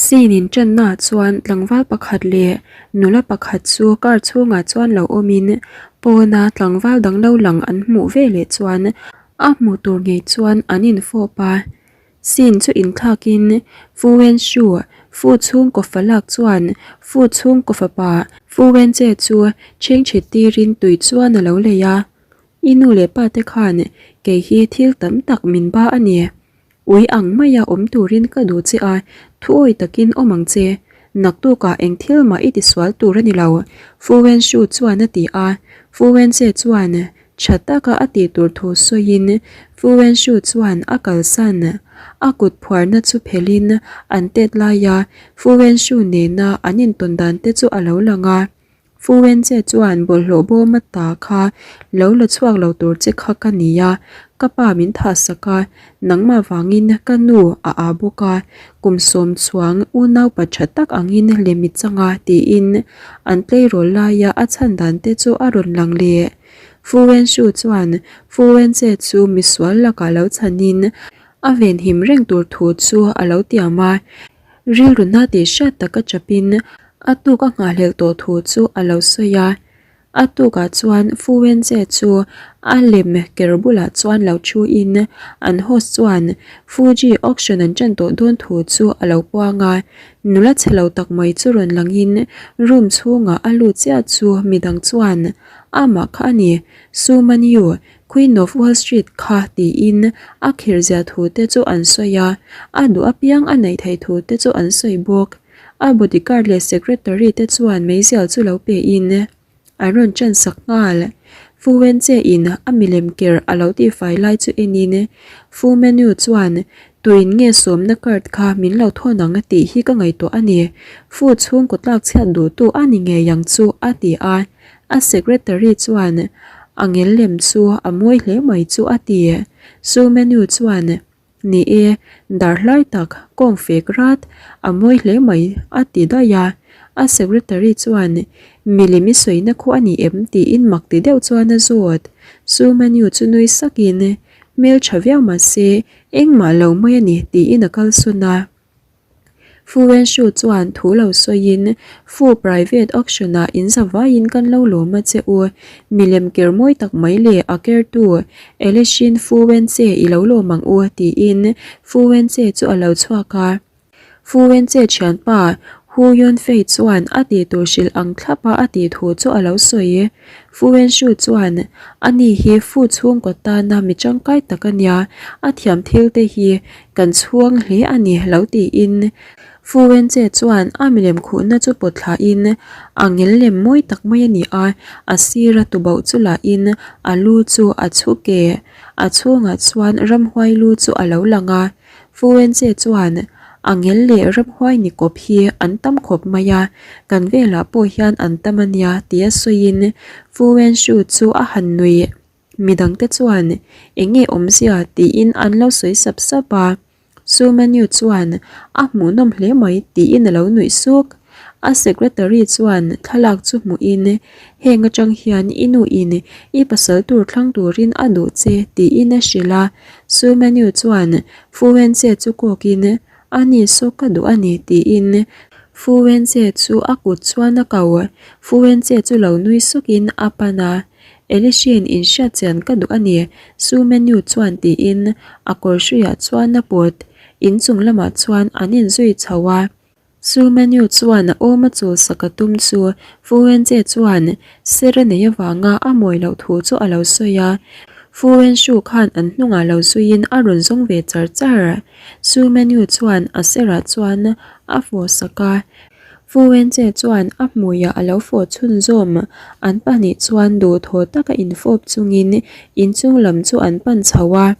Scene in ṭanna ah chuan tlangval pakhat leh nula pakhat chu car chhungah chuan lo awmin pawna tlangval dang lo lang an hmuh veleh chuan a hmuh tur ngei chuan an infawp a. Scene chu inthlakin Fu Wenshu Fu chhungkaw fa lak chuan Fu chhungkaw fapa Fu Wenche chu chhengchhe tirin tui chuan a lo lei a. I nu leh pa te khan kei hi thil tam tak min ba a ni. Ui ang maia awm turin ka duh che a, thuawi takin awm ang che. Naktukah eng thil mah i tisual tur a ni lo, Fu Wenshu chuan a ti a. Fu Wenche chuan tha taka a tih tur thu sawiin Fu Wenshu chuan a kalsan. A kut phuarna chu phelhin an tet laia Fu Wenshu nena an intawn dan te chu a lo lang a. Fu Wenche chuan bawlhhlawh bawm a ta kha lo la chhuak lo tur che kha ka ni a, ka pa min thah sak a, nangmah vangin ka nu a aa bawk a, kum sawm chuang unaupa tha tak angin lem i chang a tiin an tleirawl laia a chhan dan te chu a rawn lang leh. Fu Wenshu chuan Fu Wenche chu misual lakah lo chhanin a venhim reng tur thu chu a lo tiam a. Rilru na tih hriat taka chapin a tuk a nghahhlelh tawh thu chu a lo sawi a. A tukah chuan Fu Wenche chu a lem ker bulah chuan lo thu in an host chuan Fuji auction an ṭan tawh dawn thu chu a lo puang a. Nula chhe lo tak mai chu rawn langin room chhungah a lut chiah chu midang chuan amah kha a ni, Su Man Yu, Queen of Wall Street kha tiin a khir zia thu te chu an sawi a, a duh apiang a neih theih thu te chu an sawi bawk. A bodyguard leh secretary te chuan meizial chu lo pe in an rawn chan sak nghal. Fu Wenche in a milem ker a lo tihfai lai chu en in Fu Menu chuan tuin nge sawmna card kha min lo thawn ang tih hi ka ngaihtuah a ni. Fu chhungkaw tlak chhiat duhtu a ni ngei ang chu a ti a. A secretary chuan a ngel lem chu a mawi hle mai chu a ti. Su menu chuan, Ni e, dar hlai tak, kawng fek rat, a mawi hle mai a ti daih a. A secretary chuan, Milim i sawina khu a ni em? tiin mak ti deuh chuan a zawt. Su menu chu nui sakin, Hmel tha viau mahse, engmah lo mai a ni tiin a kalsawn a. Fu Wenshu chuan thu lo sawiin, Fu private auction-ah in zavaiin kan lo lawm a che u. Milem ker mawi tak mai leh a kertu Elishin Fu Wenche i lo lawm ang u, tiin Fu Wenche chu a lo chhuak a. Fu Wenche thianpa Hu Yunfei chuan a tih tur hrilh ang thlapa a tih thu chu a lo sawi. Fu Wenshu chuan, Ani hi Fu chhungkaw tana mi tangkai tak a nia, a thiam thil te hi Kan chhuang hle a ni lo tiin Fu Wenche chuan a milem khuhna chu pawt thlahin a ngel lem mawi tak mai a ni a, a sira tubauh chu lahin a lu chu a chhu ke, a chhungah chuan ramhuai lu chu a lo lang a. Fu Wenche chuan a ngel leh ramhuai ni kawp hi an tam khawp mai a, kan velah pawh hian an tam a nia tia sawiin Fu Wenshu chu a han nuih. Midangte chuan eng nge awmzia tiin an lo sawi sap sap a, Su Menu chuan a hmuhnawm hle mai tiin a lo nuih suk. A secretary chuan thlalak chu hmuhin heng atang hian i nu in i pasal tur thlang turin a duh che tiin a hrilh a, Su Menu chuan Fu Wenche chu kawkin a ni saw ka duh a ni tiin Fu Wenche chu a kut chuan a ko. Fu Wenche chu lo nui sukin a pan a. Elishin inhriat chian ka duh a ni, Su Menu chuan tiin a kawr hruiah chuan a pawt. Inchung lamah chuan an inzui chho a. Su Menu chuan a awm a chul sak a tum chu Fu Wenche chuan ser a nei avanga a mawi loh thu chu a lo sawi a. Fu Wenshu khan an hnungah lo zuiin a rawn zawng ve char char. Su Menu chuan a serah chuan a fawh sak a. Fu Wenche chuan a hmuiah a lo fawh chhunzawm. An pahnih chuan duhthawh taka infawp chungin inchung lam chu an pan chho a.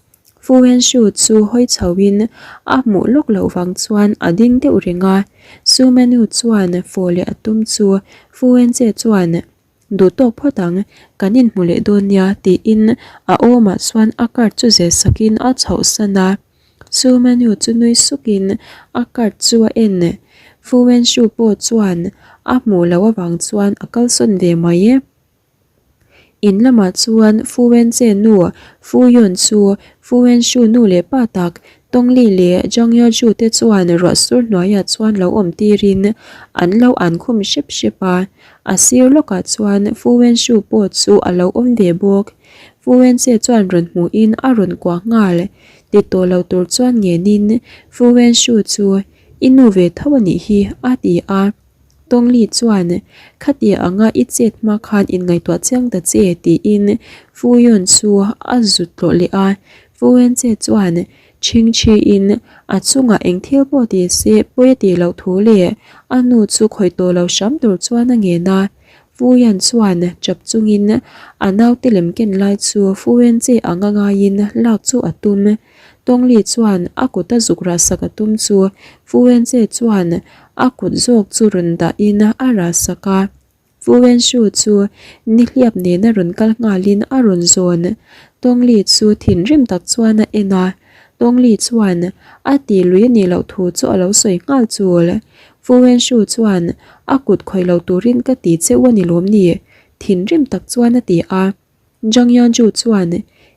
Fu Wenshu chu hawi chhoin a hmuh lawk loh vang chuan a ding deuh reng a. Su Menu chuan fawh leh a tum chu Fu Wenche chuan Duh tawk phawt ang, kan inhmu leh dawn nia tiin a awmah chuan a card chu zeh sakin a chhoh san a. Su Manu chu nui sukin a card chu a en. Fu Wenshu pawh chuan a hmuh loh avang chuan a kalsawn ve mai e. In lamah chuan Fu Wenche nu Fu Yun chu Fu Wenshu nu leh pa tak Tongli leh Zhang Yaju te chuan ruah sur hnuaiah chuan lo awm tirin an lo an khum hrep hrep a, a sir lawkah chuan Fu Wenshu pawh chu a lo awm ve bawk. Fu Wenche chuan rawn hmuhin a rawn kuah nghal. Ti tawh lo tur chuan ngenin Fu Wenshu chu i nu ve tho a nih hi a ti a. Tongli chuan khati anga i chet hma khan inngaihtuah chiang ta che tiin Fu Yun chu a zut tlawh leh a. Fu Wenche chuan chhingchhiin a chungah eng thil pawh ti se pawi a tih loh thu leh a nu chu khawih tawh lo hram tur chuan a ngen a. Fu Yan chuan chap chungin a naute lem ken lai chu Fu Wenche anga ngaiin lak chu a tum. Tongli chuan a kut a zuk rah sak a tum chu Fu Wenche chuan a kut zawk chu rawn dahin a rah sak a. Fu Wenshu chu nihliap nena rawn kal nghalin a rawn zawn. Tongli chu thinrim tak chuan a en a. Tongli chuan a ti lui a nih loh thu chu a lo sawi nghal chul. Fu Wenshu chuan a kut khawih lo turin ka ti che u a ni lawm ni? Thinrim tak chuan a ti a. Zhang Yanju chuan,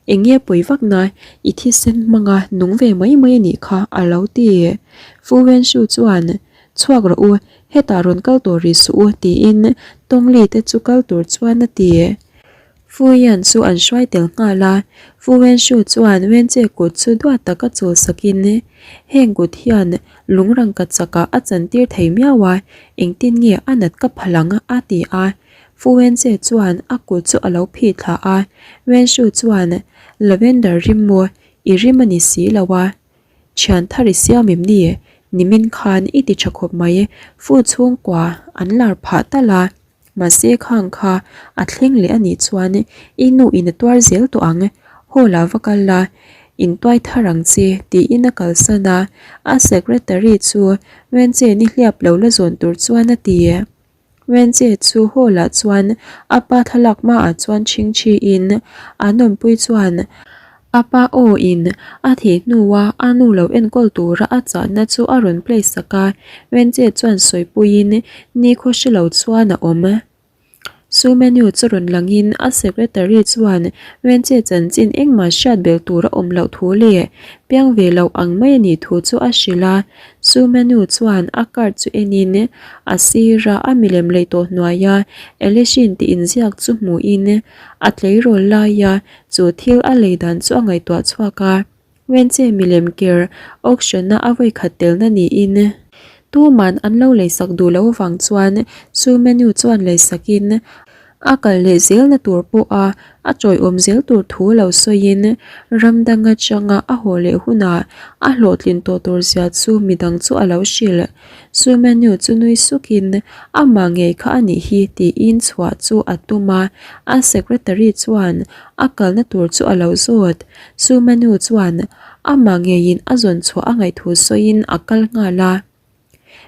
Eng nge pawi vak na, i thisen hmanga nung ve mai mai a nih kha, a lo ti. Fu Wenshu chuan, Chhuak rawh u, hetah rawn kal tawh rih suh u, tiin Tongli te chu kal tur chuan a ti. Fu Yan chu an hruai tel nghal a, Fu Wenshu chuan Wenche kut chu duat taka chawl sakin, Heng kut hian lungrang ka chakah a chantir thei miau a, engtin nge a nat ka phal ang, a ti a. Fu Wenche chuan a kut chu a lo phih thla a, Wenshu chuan, Lavender rim maw, i rim a ni si lo a. Thian thar i siam em ni? Nimin khan i ti tha khawp mai, Fu chhungkua an lar phah tal a. Mahse khang kha a thleng leh a nih chuan i nu in a tuar zel tawh ang, hall ah va kal la, intuai thar ang che tiin a kalsan a, a secretary chu Wenche nihliap lo la zawn tur chuan a ti. Wenche chu hall ah chuan a pa thlalak hmaah chuan chhingchhi in an awmpui chuan a pa aw in a thih hnua a nu lo enkawl tura a chahna chu a rawn play sak a, Wenche chuan sawipuiin nikhaw hre lo chuan a awm. Su menu chu rawn langin a secretary chuan Wenche chanchin engmah hriat belh tur a awm loh thu leh piang ve loh ang mai a nih thu chu a hrilh a. Su menu chuan a card chu enin a sira a milem lei tawh hnuaia Elishin tih inziak chu hmuhin a tleirawl laia chu thil a lei dan chu a ngaihtuah chhuak a. Wenche milem ker auction-a a vawikhat telna niin tuman an lo leisak duh loh avang chuan Su menu chuan leisakin A kal leh zelna tur pawha a chawiawm zel tur thu lo sawiin ram dang atanga a haw leh hunah a hlawhtlin tawh tur zia chu midang chu a lo hrilh. Sumenu chu nui sukin amah ngei kha a nih hi tiin chhuah chu a tum a, a secretary chuan a kalna tur chu a lo zawt. Sumenu chuan amah ngeiin a zawn chhuah a ngaih thu sawiin a kal nghal a.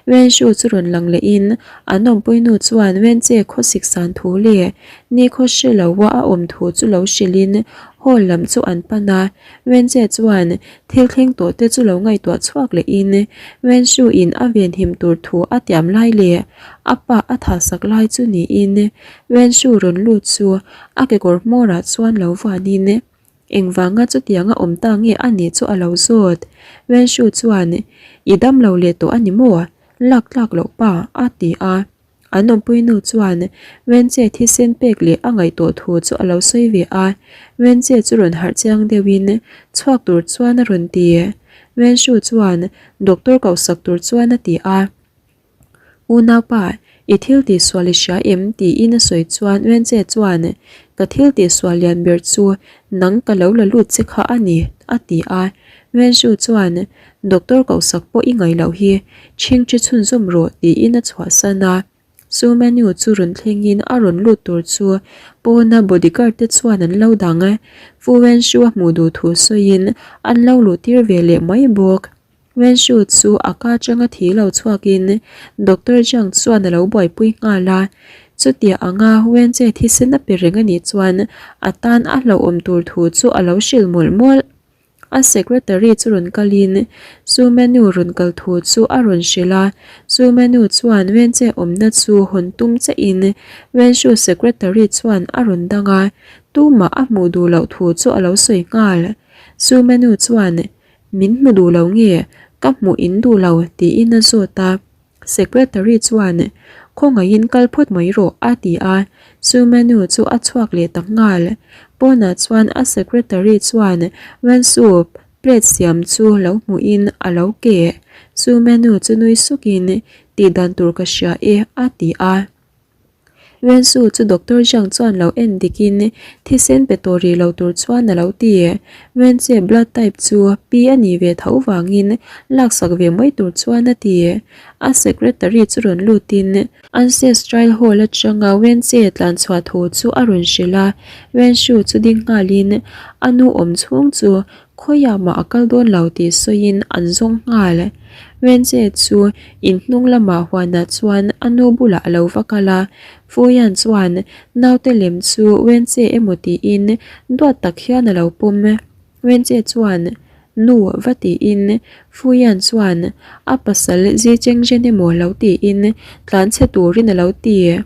Wenshu chu rawn lang lehin an awmpuinu chuan Wenche khawsik san thu leh nikhaw hre loa a awm thu chu lo hrilhin hall lam chu an pan a. Wenche chuan thil thleng tawh te chu lo ngaihtuah chhuak lehin Wenshu in a venhim tur thu a tiam lai leh a pa a thahsak lai chu niin Wenshu rawn lut chu a kekawr hmawrah chuan lo vuanin Engvanga chutianga awm ta nge a nih chu a lo zawt. Wenshu chuan, I dam lo leh tawh a ni maw? Lak tlak loh pa, a ti a. An awmpuinu chuan Wenche thisen pek leh a ngaihtuah thu chu a lo sawi ve a. Wenche chu rawn harh chiang deuhin chhuak tur chuan a rawn ti. Wenshu chuan doctor kohsak tur chuan a ti a. Unaupa, i thil tihsual i hria em? tiin a sawi chuan Wenche chuan, Ka thil tihsual lian ber chu nang ka lo la lut che kha a ni, a ti a. Wenshu chuan, Doctor kohsak pawh i ngaih loh hi, chhingchi chhunzawm rawh, tiin a chhuahsan a. Su menu chu rawn thlengin a rawn lut tur chu pawna bodyguard te chuan an lo dang. Fu Wenshu a hmuh duh thu sawiin an lo luh tir ve leh mai bawk. Wenshu chu a ka atanga thi lo chhuakin Doctor Jiang chuan a lo buaipui nghal a. Chutia anga Wenche thisen a pe reng a nih chuan a tan a hlauhawm tur thu chu a lo hrilh mawlh mawlh. A secretary chu rawn kalin Su Menu rawn kal thu chu a rawn hrilh a. Su Menu chuan Wenche awmna chu hawn tum chiahin Wenshu secretary chuan a rawn dang a, tumah a hmuh duh loh thu chu a lo sawi nghal. Su Menu chuan. Min hmu duh lo nge? Ka hmuh in duh lo tiin a zawt a. Secretary chuan, Khawngaihin kal phawt mai rawh a ti a. Chu menu chu a chhuak leh tak nghal. Pawnah chuan a secretary chuan Wensu plate siam chu lo hmuhin a lo keh. Chu menu chu nui sukin, Tih dan tur ka hria e a ti a. Wensu chu Doctor Zhang chuan lo en dikin thisen pe tawh rih lo tur chuan a lo ti. Wenche blood type chu P a nih ve tho vangin laksak ve mai tur chuan a ti. A secretary chu rawn lutin Ancestral Hall atanga Wenche tlan chhuah thu chu a rawn hrilh a. Wenshu chu ding nghalin a nu awm chhung chu Khawiah mah a kal dawn lo tih sawiin an zawng nghal. Wenche chu in hnung lamah huanah chuan a nu bulah a lo va kal a. Fuyan chuan naute lem chu Wenche emaw tiin duat tak hian a lo pawm. Wenche chuan Nu va tiin Fuyan chuan a pasal Zichengzhen emaw lo tiin tlanchhe turin a lo ti.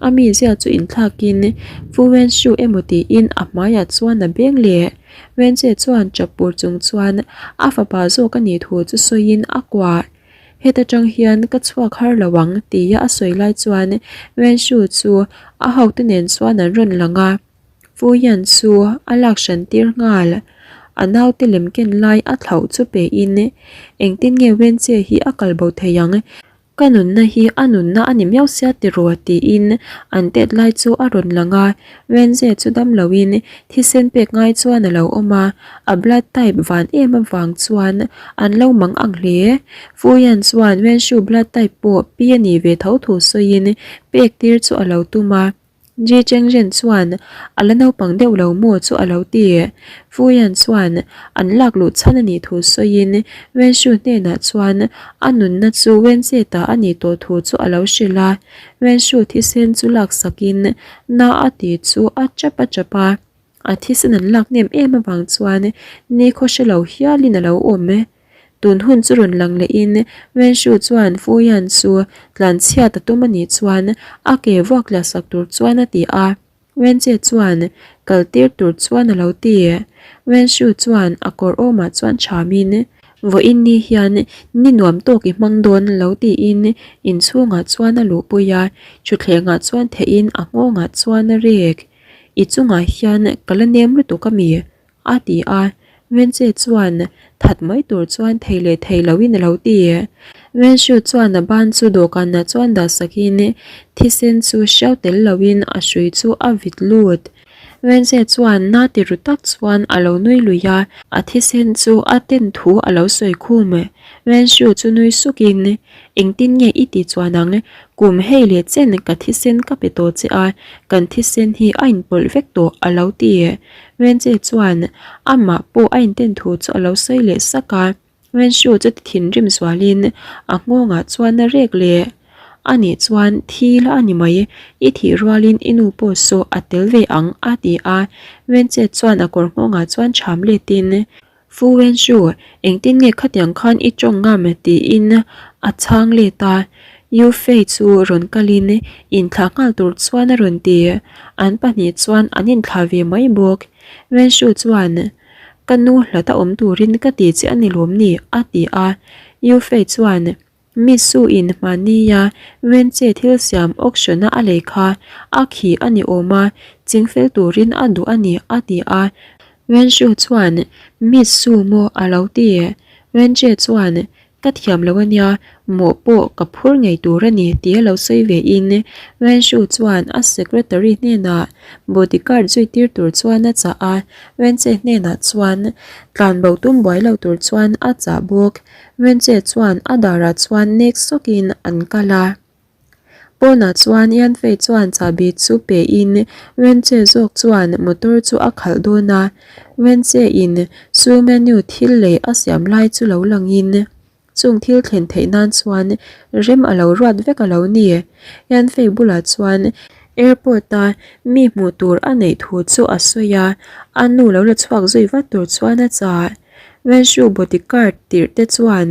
A mizia chu inthlakin Fu Wenshu emaw tiin a hmaiah chuan a beng leh. Wenche chuan chap pur chung chuan a fapa zawk a nih thu chu sawiin a kuah. Heta tang hian ka chhuak har lo ang tia a sawi lai chuan Wenshu chu a hote nen chuan an rawn lang a. Fu Yan chu a lak hran tir nghal. A naute lem ken lai a thlauh chu pein engtin nge Wenche hi a kalbo thei ang? Ka nunna hi a nunna a ni miau sia tiraw tiin an tet lai chu a rawn lang a, Wenze chu dam loin thisen pek ngai chuan a lo awm a, a blood type van em avang chuan an lo mang ang hle. Fuyan chuan Wenshu blood type pawh pi a nih ve tho thu sawiin pek tir chu a lo tum a. Ji Chengzhen chuan a la naupang deuh lo maw chu a lo ti. Fuyan chuan an lak luh chhan a nih thu sawiin Wenshu hnenah chuan a nunna chu Wenche ta a nih tawh thu chu a lo hrilh a. Wenshu thisen chu laksakin na a ti chu a chap a chap a. A thisen an lak hnem em avang chuan nikhaw hre lo hialin a lo awm. Tun hun chu rawn lang lehin Wenshu chuan Fuyan chu tlanchhiat a tum a nih chuan a ke vuak tla sak tur chuan a ti a. Wenche chuan kal tir tur chuan a lo ti. Wenshu chuan a kawr awmah chuan thamin Vawiin ni hian ni nuam tawk i hmang dawn lo tiin inchhungah chuan a luhpui a, thutthlengah chuan theihin a nghawngah chuan a rek. I chungah hian ka la nem lutuk a mi? A ti a, Wenche chuan that mai tur chuan thei leh thei loin a lo ti. Wenshu chuan a ban chu dawhkanah chuan dah sakin thisen chu hriau tel loin a hrui chu a vit lut. Wenche chuan na ti ru tak chuan a lo nui lui a, a thisen chu a ten thu a lo sawi khum. Wenshu chu nui sukin, Engtin nge i ti chuan ang? Kum hei leh chen ka thisen ka pe tawh che a, kan thisen hi a inpawlh vek tawh a lo ti. Wenche chuan amah pawh a inten thu chu a lo sawi leh sak a, Wenshu chu ti thinrim zualin a nghawngah chuan a rek leh. Anih chuan thi la a ni mai, i thih rualin i nu pawh saw a tel ve ang a ti a, Wenche chuan a kawr nghawngah chuan cham letin Fu Wenshu, engtin nge khatiang khan i tawng ngam? tiin a chhang let a. Yu Fei chu rawn kalin inthlah nghal tur chuan a rawn ti. An pahnih chuan an inthlah ve mai bawk. Wenshu chuan, Ka nu hlata awm turin ka ti che a ni lawm ni? a ti a. Yu Fei chuan, Mi su in hmahnia Wenche thil siam auction a a lei kha a khi a ni awm a, chingfel turin a duh a ni a ti a. Wenshu chuan Mi su maw a lo ti. Wenche chuan Ka thiam lo a nia, mawh pawh ka phur ngei tur a ni ti a lo sawi ve in Wenshu chuan a secretary hnenah bodyguard zui tir tur chuan a chah a, Wenche hnenah chuan tlanbo tum buai lo tur chuan a chah bawk. Wenche chuan a darah chuan nek sawkin an kal a. Pawnah chuan Yanfei chuan chahbi chu pein Wenche zawk chuan motor chu a khalh dawn a. Wenche in Su menu thil lei a siam lai chu lo langin chung thil thlen theih nan chuan rem a lo ruat vek a lo ni. Yanfei bulah chuan airport a mi hmuh tur a neih thu chu a sawi a, a nu lo la chhuak zui vat tur chuan a chah. Wenshu bodyguard tirh te chuan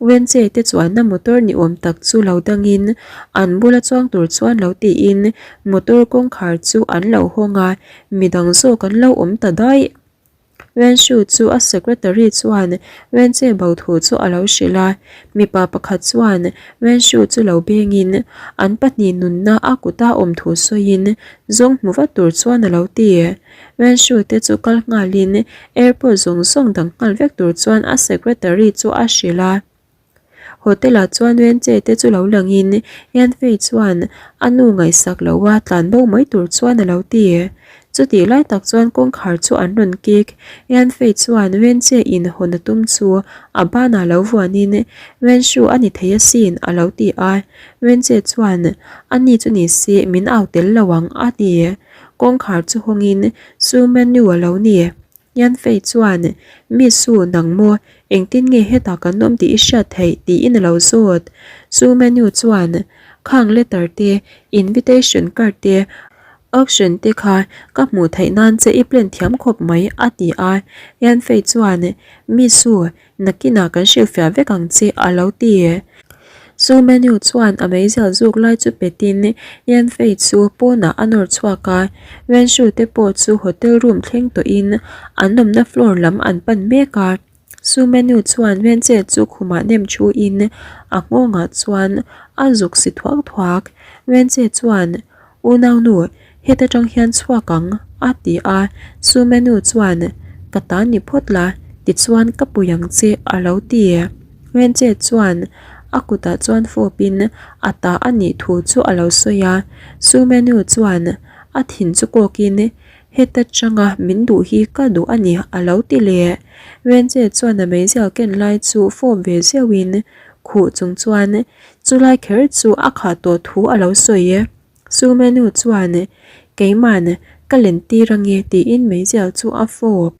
Wenche te chuanna motor ni awm tak chu lo dangin an bula chuang tur chuan lo tiin motor kawngkhar chu an lo hawng a, midang zawk an lo awm ta daih. Wenshu chu a secretary chuan Wenche bo thu chu a lo hrilh a, mipa pakhat chuan Wenshu chu lo bengin an pahnih nunna a kuta awm thu sawiin zawng hmu vat tur chuan a lo ti. Wenshu te chu kal nghalin airport zawng zawng dang nghal vek tur chuan a secretary chu a hrilh a. Hotel ah chuan Wenche te chu lo langin Yanfei chuan a nu ngaihsak lo a tlan bo mai tur chuan a lo ti. Chutih lai tak chuan kawngkhar chu an rawn kik. Yanfei chuan Wenche in hawn a tum chu a banah lo vuanin Wenshu a ni thei asin a lo ti a. Wenche chuan a ni chu ni se min au tel lo ang a ti. Kawngkhar chu hawngin Su Menu a lo ni. Yanfei chuan, Mi Su, nang maw? Engtin nge hetah kan awm tih i hriat theih? tiin a lo zawt. Su Menu chuan, Khang letter te, invitation card te, auction te kha ka hmuh theih nan che i plan thiam khawp mai, a ti a. Yanfei chuan, Mi Su, Nakinah kan hrilhfiah vek ang che a lo ti. Su Menu chuan a meizial zuk lai chu petin Yanfei chu pawnah a nawr chhuak a, Wenshu te pawh chu hotel room thleng tawhin an awmna floor lam an pan mek a. Su Menu chuan Wenche chu khumah nem thuin a nghawngah chuan a zuk si thuak thuak. Wenche chuan Unaunu, heta tang hian chhuak ang, a ti a. Sumenu chuan, Ka ta ni phawt la, tichuan ka pui ang che, a lo ti. Wenche chuan a kutah chuan fawpin a ta a nih thu chu a lo sawi a. Sumenu chuan a thin chu kawkin, Heta tanga min duh hi ka duh a ni, a lo ti leh. Wenche chuan a meizial ken lai chu fawp ve zeuhin khuh chung chuan, Chulai kher chu a khah tawh thu a lo sawi. Chu menu chuan, Keiman ka len tir ange tiin meizial chu a fawp.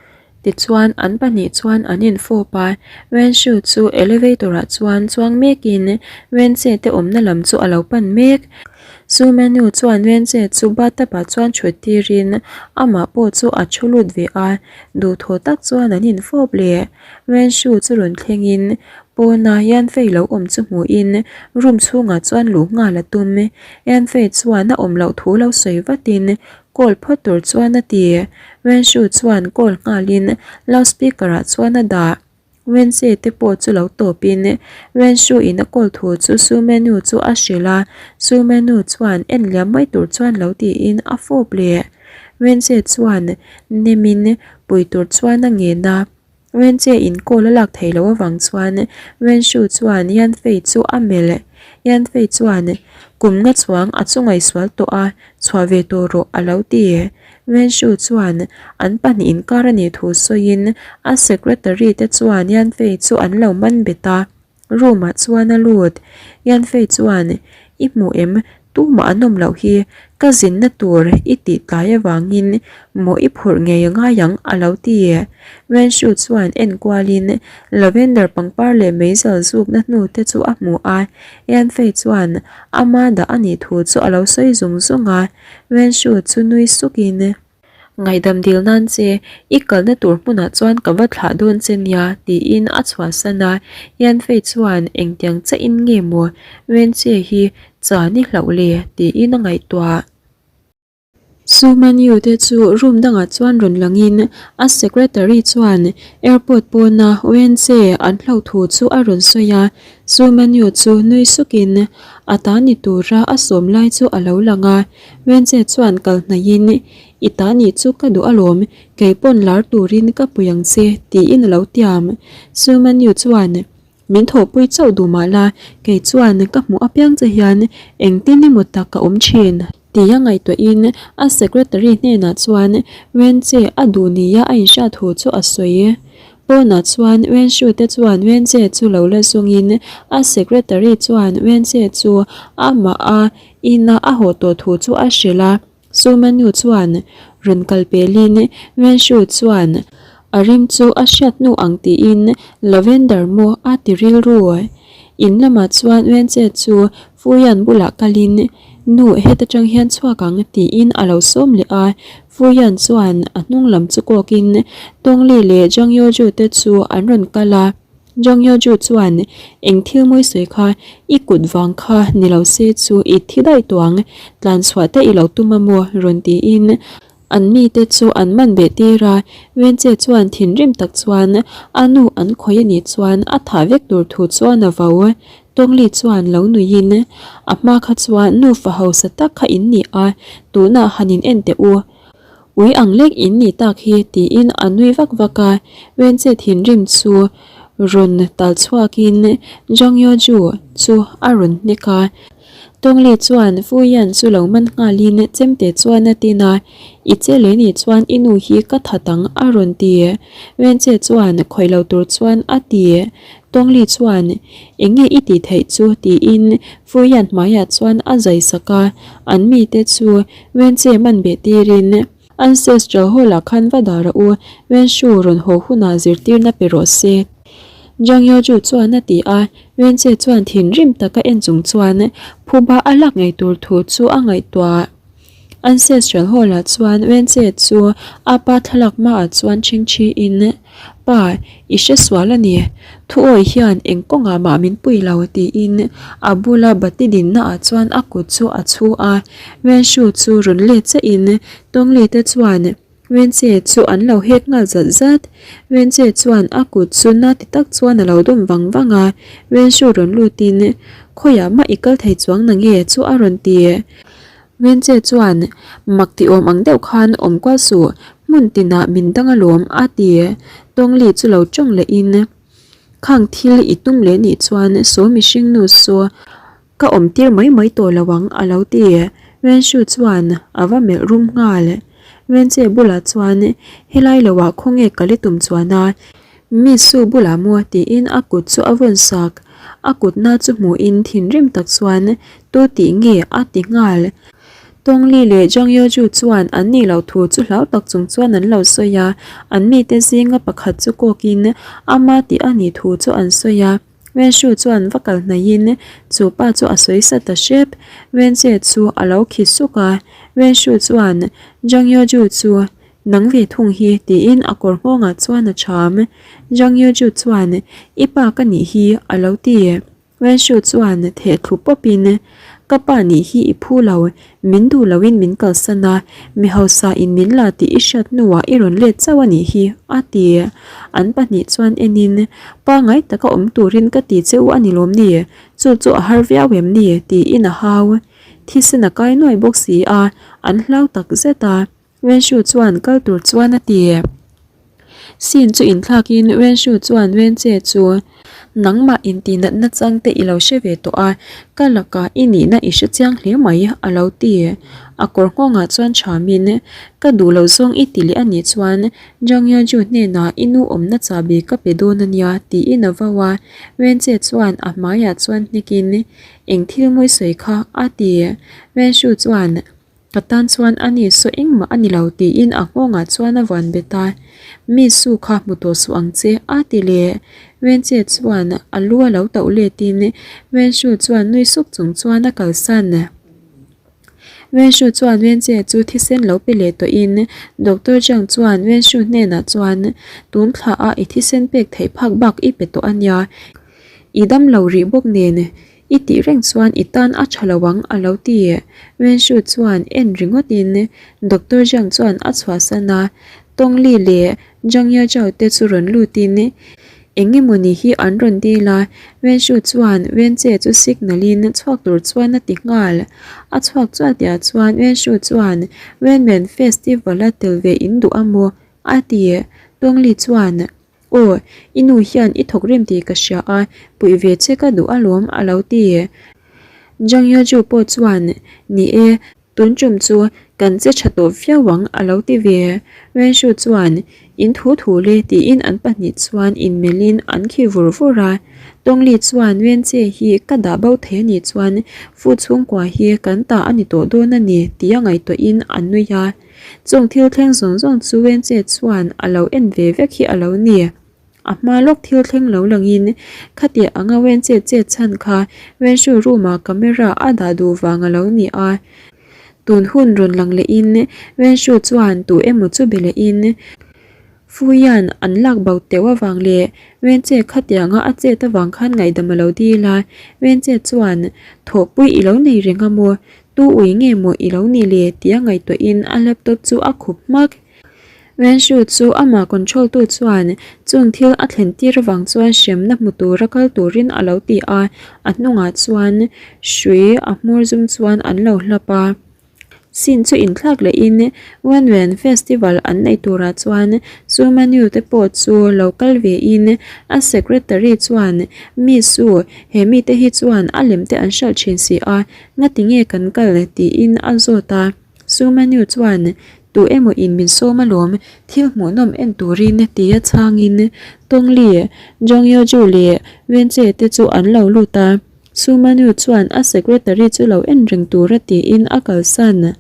Tichuan an pahnih chuan an infawp a, Wenshu chu elevator ah chuan chuang mekin Wenche te awmna lam chu a lo pan mek. Chu menu chuan Wenche chu bathtub ah chuan thut tirin amah pawh chu a thu lut ve a, duhthawh tak chuan an infawp leh. Wenshu chu rawn thlengin Pawna Yanfei lo awm chu hmuhin room chhungah chuan luh nghal a tum. Yanfei chuan a awm loh thu lo sawi vatin call phawt tur chuan a ti. Wenshu chuan call nghalin loudspeaker ah chuan a dah. Wenche te pawh chu lo tawpin Wenshu in a call thu chu Su Menu chu a hrilh a, Su Menu chuan en liam mai tur chuan lo tiin a fawp leh. Wenche chuan nemin pui tur chuan a ngen a. Wenche in call a lak theih loh avang chuan Wenshu chuan Yanfei chu a melh. Yanfei chuan, Kum nga chuang a chu ngaihsual tawh a, chhuah ve tawh rawh a lo ti. Wenshu chuan an pahnih inkar a nih thu sawiin a secretary te chuan Yanfei chu an lo man bet a. Room ah chuan a lut. Yanfei chuan, I hmu em? Tumah an awm loh hi. Ka zinna tur i tih tlai avangin maw i phurh ngei a ngai ang a lo ti. Wenshu chuan en kualin lavender pangpar leh meizal zukna hnu te chu a hmu a. Yanfei chuan ama dah a nih thu chu a lo sawi zung zung a. Wenshu chu nui sukin. Ngaihdam dil nan che, i kalna tur hmunah chuan ka va thlah dawn che nia, tiin a chhuahsan a. Yanfei chuan engtiang chahin nge maw Wenche hi chan i hlauh le? tiin a ngaihtuah. Su Manyu te chu room dangah chuan rawn langin a secretary chuan airport pawna Wenche an hlauh thu chu a rawn sawi a. Su Manyu chu nui sukin a ta ni tura a sawm lai chu a lo lang a. Wenche chuan kal hnaihin, I ta nih chu ka duh alawm, kei pawn lar turin ka pui ang che, tiin a lo tiam. Sumanyu chuan, Min thawhpui chauh duh mah la, kei chuan ka hmuh apiang che hian engtin emaw tak ka awm thin, tia ngaihtuahin a secretary hnenah chuan Wenche a duh nia a inhriat thu chu a sawi. Pawnah chuan Wenshu te chuan Wenche chu lo la zawngin a secretary chuan Wenche chu amah a Ina a haw tawh thu chu a hrilh a, Sumanu chuan rawn kal pelin Wenshu chuan a rim chu a hriat hnu ang tiin Lavender maw a ti rilru. In lamah chuan Wenche chu Fuyan bulah kalin Nu heta tang hian chhuak ang tiin a lo sawm leh a, Fuyan chuan a hnung lam chu kawkin Tawngli leh Zhang Youju te chu an rawn kal a. Zhang Youju chuan, Eng thil mawi sawi kha, i kut vang kha ni lo se chu i thi daih tawh ang, tlan chhuah te i lo tum a maw? rawn tiin An mite chu an man beh tir a, Wenche chuan thinrim tak chuan a nu an khawih a nih chuan a thah vek tur thu chuan a vo. Tawngli chuan lo nuiin, A hma kha chuan nufa hausa tak kha in ni a, tunah han in en teh u. Ui ang lek in nih tak hi tiin a nui vak vak a, Wenche thinrim chu rawn tal chhuakin Zhang Yoju chu a rawn hnek a. Tawngli chuan Fu Yan chu lo man nghalin chemte chuan a tin a, I che leh nih chuan i nu hi ka that ang a rawn ti. Wenche chuan khawih lo tur chuan a ti. Tawngli chuan Eng nge i tih theih chu tiin Fu Yan hmaiah chuan a zai sak a, an mite chu Wenche man beh tirin Ancestral Hall ah khan va dah rawh u, Wenshu rawn haw hunah zirtirna pe rawh se. Zhang Yoju chuan a ti a, Wenche chuan thinrim taka en chung chuan phuba a lak ngei tur thu chu a ngaihtuah. Ancestral Hall ah chuan Wenche chu a pa thlalak hmaah chuan chhingchhi in, Pa, i hre sual a ni. Thuawi hian eng kawngah mah min pui lo tiin a bula bati dinna ah chuan a kut chu a chhu a. Wenshu chu rawn let chiah in Tawngli te chuan Wenche chu an lo hek nghal zat zat. Wenche chuan a kut chu na ti tak chuan a lo dawm vang vang a. Wenshu rawn lut in Khawiah mah i kal thei chuang na nge chu a rawn ti. Wenche chuan mak ti awm ang deuh khan awm kual suh, hmun tinah min dang alawm a ti. Tawngli chu lo tawng leh in Khang thil i tum leh nih chuan saw mihring nu saw ka awm tir mai mai tawh lo ang a lo ti. Wenshu chuan a va melh rum nghal. Wenche bulah chuan helai lo ah khawnge ka li tum chuan a Mi su bulah maw tiin a kut chu a vawn sak. A kutna chu hmuhin thinrim tak chuan tu tih nge a ti nghal. Tawngli leh Zhang Yoju chuan an nih loh thu chu hlau tak chung chuan an lo sawi a, an mite zinga pakhat chu kawkin ama tih a nih thu chu an sawi a. Wenshu chuan va kal hnaihin chu pa chu a sawi sa ta hrep. Wenche chu a lo khi suk a, Wenshu chuan Zhang Yoju chu Nang ve thung hi, tiin a kawr nghawngah chuan a cham. Zhang Yuju chuan, I pa ka nih hi, a lo ti. Wenshu chuan theh thlu pawpin, Ka pa nih hi i phu lo, min duh loin min kalsan a, mi hausa in min la tih i hriat hnuah i rawn let chauh a nih hi, a ti. An pahnih chuan enin, Pangai taka awm turin ka ti che u a ni lawm ni? Chu chu a har viau em ni? tiin a hau. Thisen a kai nuai bawk si a, an hlau tak zet a. Wenshu chuan kal tur chuan a ti. Scene chu inthlakin Wenshu chuan Wenche chu nangmah intihnatna chang te i lo hre ve tawh a, ka lakah i nihna i hre chiang hle mai a lo ti. A kawr nghawngah chuan thamin ka duh lo zawng i ti leh a nih chuan Zhang Yaju hnenah i nu awmna chahbi ka pe dawn a nia tiin a vau a. Wenche chuan a hmaiah chuan hnekin eng thil mawi sawi kha a ti. Wenshu chuan Ka tan chuan a ni saw engmah a ni lo tiin a nghawngah chuan a vuan bet a, Mi su kha hmu tawh suh ang che a ti leh. Wenche chuan a lu a lo tauh letin Wenshu chuan nui suk chung chuan a kalsan. Wenshu chuan Wenche chu thisen lo pe leh tawhin Doctor Zhang chuan Wenshu hnenah chuan tun thla a i thisen pek theih phak bak i pe tawh a nia, i dam lo rih bawk nen I tih reng chuan i tan a tha lo ang a lo ti. Wenshu chuan en ringawt in Doctor Zhang chuan a chhuahsan a, Tong Li leh Zhang Yazhao te chu rawn lut in eng emawni hi an rawn dil a, Wenshu chuan Wenche chu signal in chhuak tur chuan a ti nghal. A chhuak chuah tihah chuan Wenshu chuan Wenwen festival a tel ve in duh a maw? a ti. Tong Li chuan. Aw, i nu hian i thawk rem tih ka hria a, puih ve che ka duh alawm a lo ti. Zhang Yaju pawh chuan, Ni e, tun tum chu kan che tha tawh viau ang a lo ti ve. Wenshu chuan, In thu thu le tiin an pahnih chuan inmelhin an khi vur vur a. Tawngli chuan Wenche hi ka dah bo thei a nih chuan Fu chhungkua hi kan ta a ni tawh dawn a ni tia ngaihtuahin an nui a. Chung thil thleng zawng zawng chu Wenche chuan a lo en ve vek hi a lo ni. A hma lawk thil thleng lo langin khatiah anga Wenche chet chhan kha Wenshu room ah camera a dah duh vang a lo ni a. Tun hun rawn lang lehin Wenshu chuan tu emaw chu be lehin Fuian an lak bo teuh avang leh Wenche khatianga a chet avang khan ngaihdam a lo dil a. Wenche chuan thawhpui i lo nei reng a maw? Tu ui nge maw i lo nih le? tia ngaihtuahin a laptop chu a khup hmak. Wenshu chu amah control tu chuan chung thil a thlen tir avang chuan hremna hmu tura kal turin a lo ti a, a hnungah chuan hrui a hmur zum chuan an lo hlap a. Scene chu inthlak lehin Wenwen festival an neih turah chuan Sumanu te pawh chu lo kal vein a secretary chuan Miss u he mite hi chuan a lem te an hralh thin si a, ngati nge kan kal tiin a zawt a. Sumanu chuan tu emaw in min sawm alawm thil hmuhnawm en turin tia chhangin Tongli, Jongyoju leh Wenche te chu an lo lut a. Sumanu chuan a secretary chu lo en reng tura tiin a kalsan.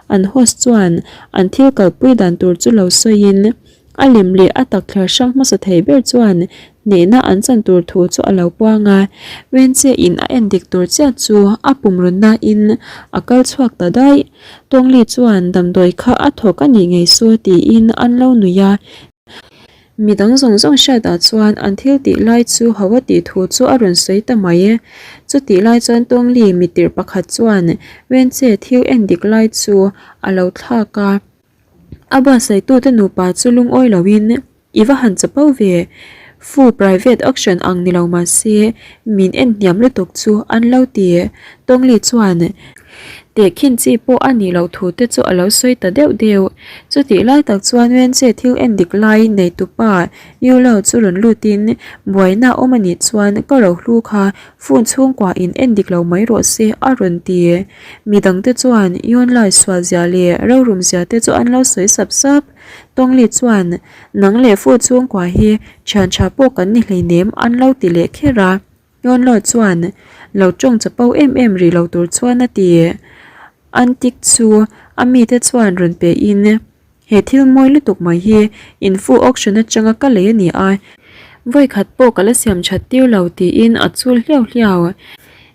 An host chuan an thil kalpui dan tur chu lo sawiin, a lem leh a tak thlar hrang hmasa thei ber chuan hnehna an chan tur thu chu a lo puang a. Wenche in a en dik tur chiah chu a pumrun nain a kal chhuak ta daih. Tawngli chuan damdawi kha a thawk a nih ngei saw tiin an lo nuih a. Mi dang zawng zawng hriatah chuan an thil tih lai chu ho a tih thu chu a rawn sawi ta mai e. Chutih lai chuan Tawngli mitirh pakhat chuan Wenche thil en dik lai chu a lo thlak a. A buatsaitute nupa chu lungawi loin i va han chapo ve, Fu private auction ang ni lo mah se min en hniam lutuk chu an lo ti. Tawngli chuan Tehkhin chi pawh a nih loh thu te chu a lo sawi ta deuh deuh. Chutih lai tak chuan Wenche thil en dik lai neitupa Yulo chu rawn lutin buaina a awm a nih chuan ka rohlu kha phone chhungkua in en dik lo mai rawh se a rawn ti. Midangte chuan Yunlai sual zia leh rorum zia te chu an lo sawi sap sap. Tawngli chuan nang leh phone chhungkua hi thian tha pawh kan ni hleinem an lo ti leh kher a. Ngawnlo chuan lo tawng chapo em em rih lo tur chuan a ti. Antik chu a mite chuan rawn pe in, He thil mawi lutuk mai hi infu auction atanga ka lei a ni a, vawikhat pawh ka la siam that tir lo tiin a chul hliau hliau.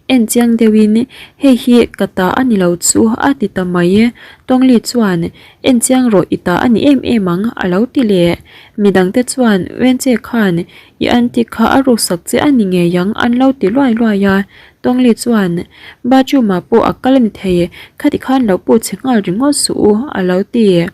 En chiang deuhin hei hi ka ta a ni lo chu a ti ta mai. Tawngli chuan en chiang rawh i ta a ni em em ang a lo ti leh. Midangte chuan Wenche khan I aunty kha a ruksak che a ni ngei ang an lo ti luai luai a, Tawngli chuan bathroom ah pawh a kal a ni thei, khati khan lo put chhe nghal ringawt suh u a lo ti.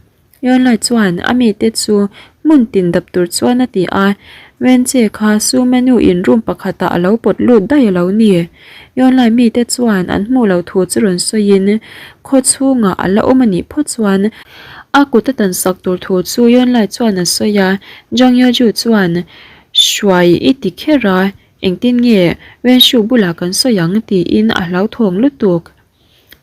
Yonlai chuan a mite chu hmun tin dap tur chuan a ti a, Wenche kha Su Menu in room pakhat ah a lo pawt lut daih a lo ni. Yonlai mite chuan an hmuh loh thu chu rawn sawiin khaw chhungah a la awm a nih phawt chuan A kut a tan sak tur thu chu Yonlai chuan a sawi a, Zhang Yoju chuan, Hruai i ti kher a, engtin nge Wenshu bulah kan sawi ang tiin a hlauthawng lutuk.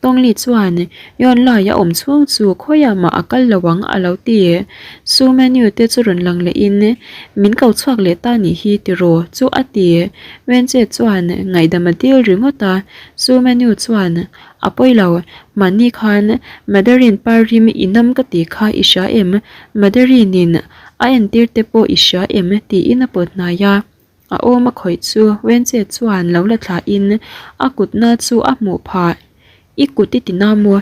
Tongli chuan, Yonlai a awm chhung chu khawiah mah a kal lo ang a lo ti. Su Menu te chu rawn lang lehin, Min ko chhuak leh ta nih hi tiraw chu a ti. Wenche chuan ngaihdam a dil ringawt a, Su Menu chuan, A pawi lo, mahni khan Madeline par rim i nam ka tih kha i hria em? Madeline in a entir te pawh i hria em? tiin a pawt hnai a. A awm a khawih chu Wenche chuan lo la thlah in a kutna chu a hmuh phah. I kut i ti na maw?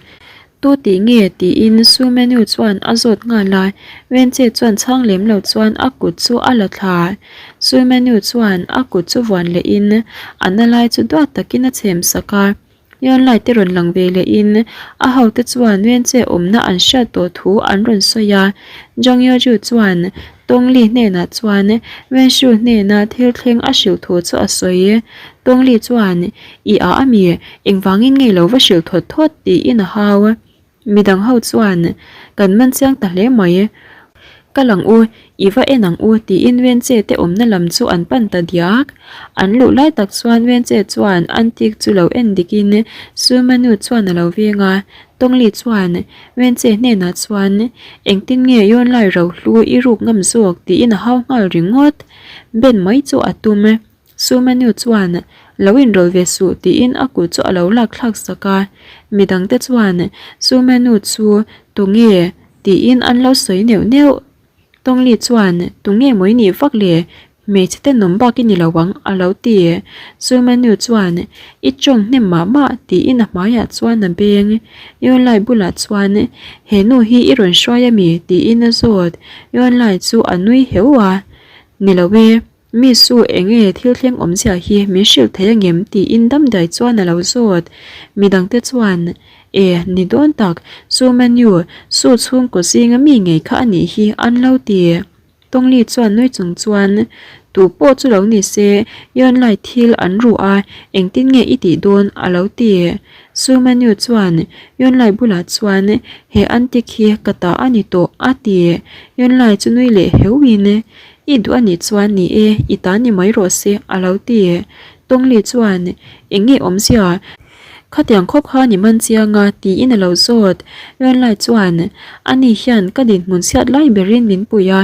Tu tih nge? tiin Su Menu chuan a zawt nghal a. Wenche chuan chhang lem lo chuan a kut chu a la thla. Su Menu chuan a kut chu vuan leh in a na lai chu duat takin a chhem sak a. Yonlai te rawn lang ve leh in a hote chuan Wenche awmna an hriat tawh thu an rawn sawi a. Zhang Yoju chuan Tongli hnenah chuan Wenshu hnena thil thleng a hrilh thu chu a sawi. Tongli chuan, I a ami, engvangin nge lo va hrilh thawt thawt tiin a hau. Midang ho chuan kan man chiang ta hle mai. Kal ang u, i va en ang u tiin Wenche te awmna lam chu an pan ta diak. An luh lai tak chuan Wenche chuan antique chu lo en dikin Sumanu chuan a lo veng a. Tongli chuan Wenche hnenah chuan engtin nge Yonlai rohlu i ruk ngam zawk tiin a hau nghal ringawt. Ben mai chu a tum. Sumanu chuan, Lo inrawlh ve suh tiin a kut chu a lo lak thlak sak a. Midangte chuan, Sumanu chu tunge? tiin an lo sawi neuh neuh. Tawngli chuan, Tunge maw i nih vak le? Hmeichhe tenawm bak i ni lo ang a lo ti. Sumanu chuan, I tawng hnem mah mah tiin a hmaiah chuan a beng. Yonlai bulah chuan, He nu hi i rawn hruai a mi? tiin a zawt. Yonlai chu a nui heu a, Ni lo e. Mi su enge thil thleng awmzia hi min hrilh thei angem tiin damdai chuan a lo zawt. Midangte chuan, E, ni dawn tak, Su Menu, Su chhungkaw zinga mi ngei kha a nih hi an lo ti. Tawngli chuan nui chung chuan, Tu pawh chu lo ni se, Yonlai thil an ru a, engtin nge i tih dawn? a lo ti. Su Menu chuan Yonlai bulah chuan, He antik hi ka ta a ni tawh, a ti. Yonlai chu nui leh heuhin, I duh a nih chuan ni e, i ta ni mai rawh se, a lo ti. Tawngli chuan, Eng nge awmzia? Khatiang khawp kha ni man chiang a, tiin a lo zawt. Yuanlai chuan, Ani hian ka dinhmun chhiat lai berin min pui a,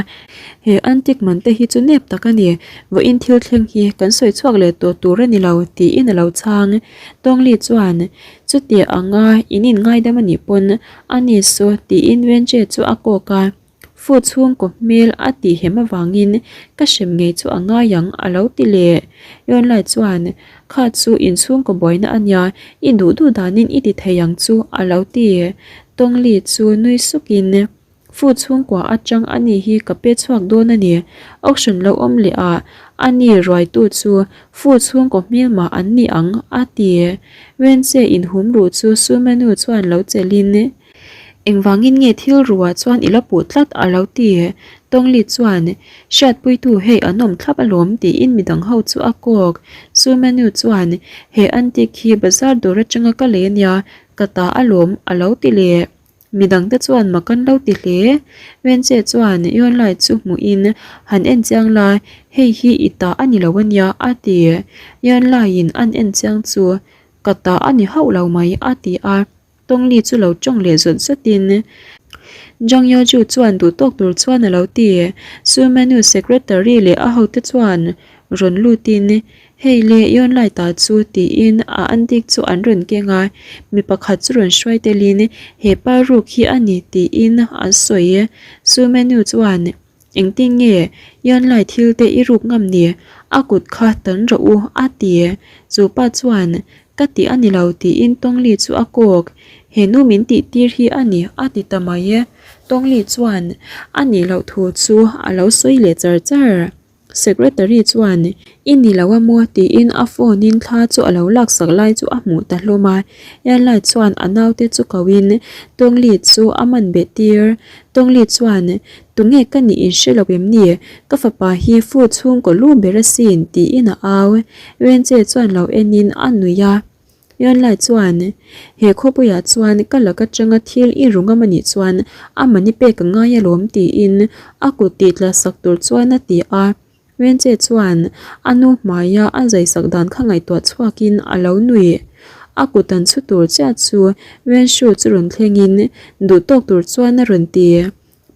he antik man te hi chu nep tak a ni, vawiin thil thleng hi kan sawi chhuak leh tawh tur a ni lo, tiin a lo chhang. Tawngli chuan, Chuti anga in inngaidam a nih pawn, ani saw, tiin Wenche chu a kawk a. Fu chhungkaw hmel a tih hem avangin ka hrem ngei chu a ngai ang a lo ti leh. Yonlai chuan, Kha chu inchhungkaw buaina a nia, i duh duh danin i ti thei ang chu a lo ti. Tawngli chu nui sukin, Fu chhungkua atang a ni hi ka pe chhuak dawn a ni. Auction lo awm leh ah a ni ruaitu chu Fu chhungkaw hmel mah an ni ang a ti. Wenche inhum ruh chu Sumenu chuan lo chelhin, Engvangin nge thil ruah chuan i la puh tlat a lo ti? Tawngli chuan, Hriatpuitu hei an awm thlap alawm tiin midang ho chu a kawk. Sumenu chuan, He antique hi bazar dawr atanga ka lei ania, ka ta alawm a lo ti leh. Midangte chuan mak an lo ti hle. Wenche chuan Yonlai chu hmuhin, Han en chiang la, hei hi i ta a ni lo ania a ti. Yonlaiin an en chiang chu, Ka ta a ni hauh lo mai a ti a. Tawngli chu lo tawng leh zawt zawtin Zhang Yaju chuan duh tawk tur chuan a lo ti. Su Menu secretary leh a hote chuan rawn lutin, Hei le, Yon Lai ta chu tiin a andik chu an rawn keng a, mi pakhat chu rawn hruai telin he pa ruk hi a ni tiin an sawi. Su Menu chuan. Engtin nge Yanlai thil te i ruk ngam ni? A kut kha tan rawh u, a ti. Chu pa chuan, Ka tih a ni lo tiin Tawngli chu a kawk. He nu min tih tir hi a ni, a ti ta mai e. Tawngli chuan a nih loh thu chu a lo sawi leh char char. Secretary chuan, I ni lo a maw? tiin a phone in thla chu a lo laksak lai chu a hmuh ta hlawm a. Airline chuan a naute chu koin Tawngli chu a man beh tir. Tawngli chuan, Tunge ka nih in hre lo em ni? Ka fapa hi fu chhungkaw lu ber asin, tiin a au. Renche chuan lo enin a nuih a. Yonlai chuan, He khawpuiah chuan ka lak atanga thil i ru ngam anih chuan a mani pek a ngai alawm tiin a kut tih tla sak tur chuan a ti a. Renche chuan a nu hmaia a zaisak dan kha ngaihtuah chhuakin a lo nuih. A kut an chhu tur chiah chu Renshu chu rawn thlengin duhtawk tur chuan a rawn ti.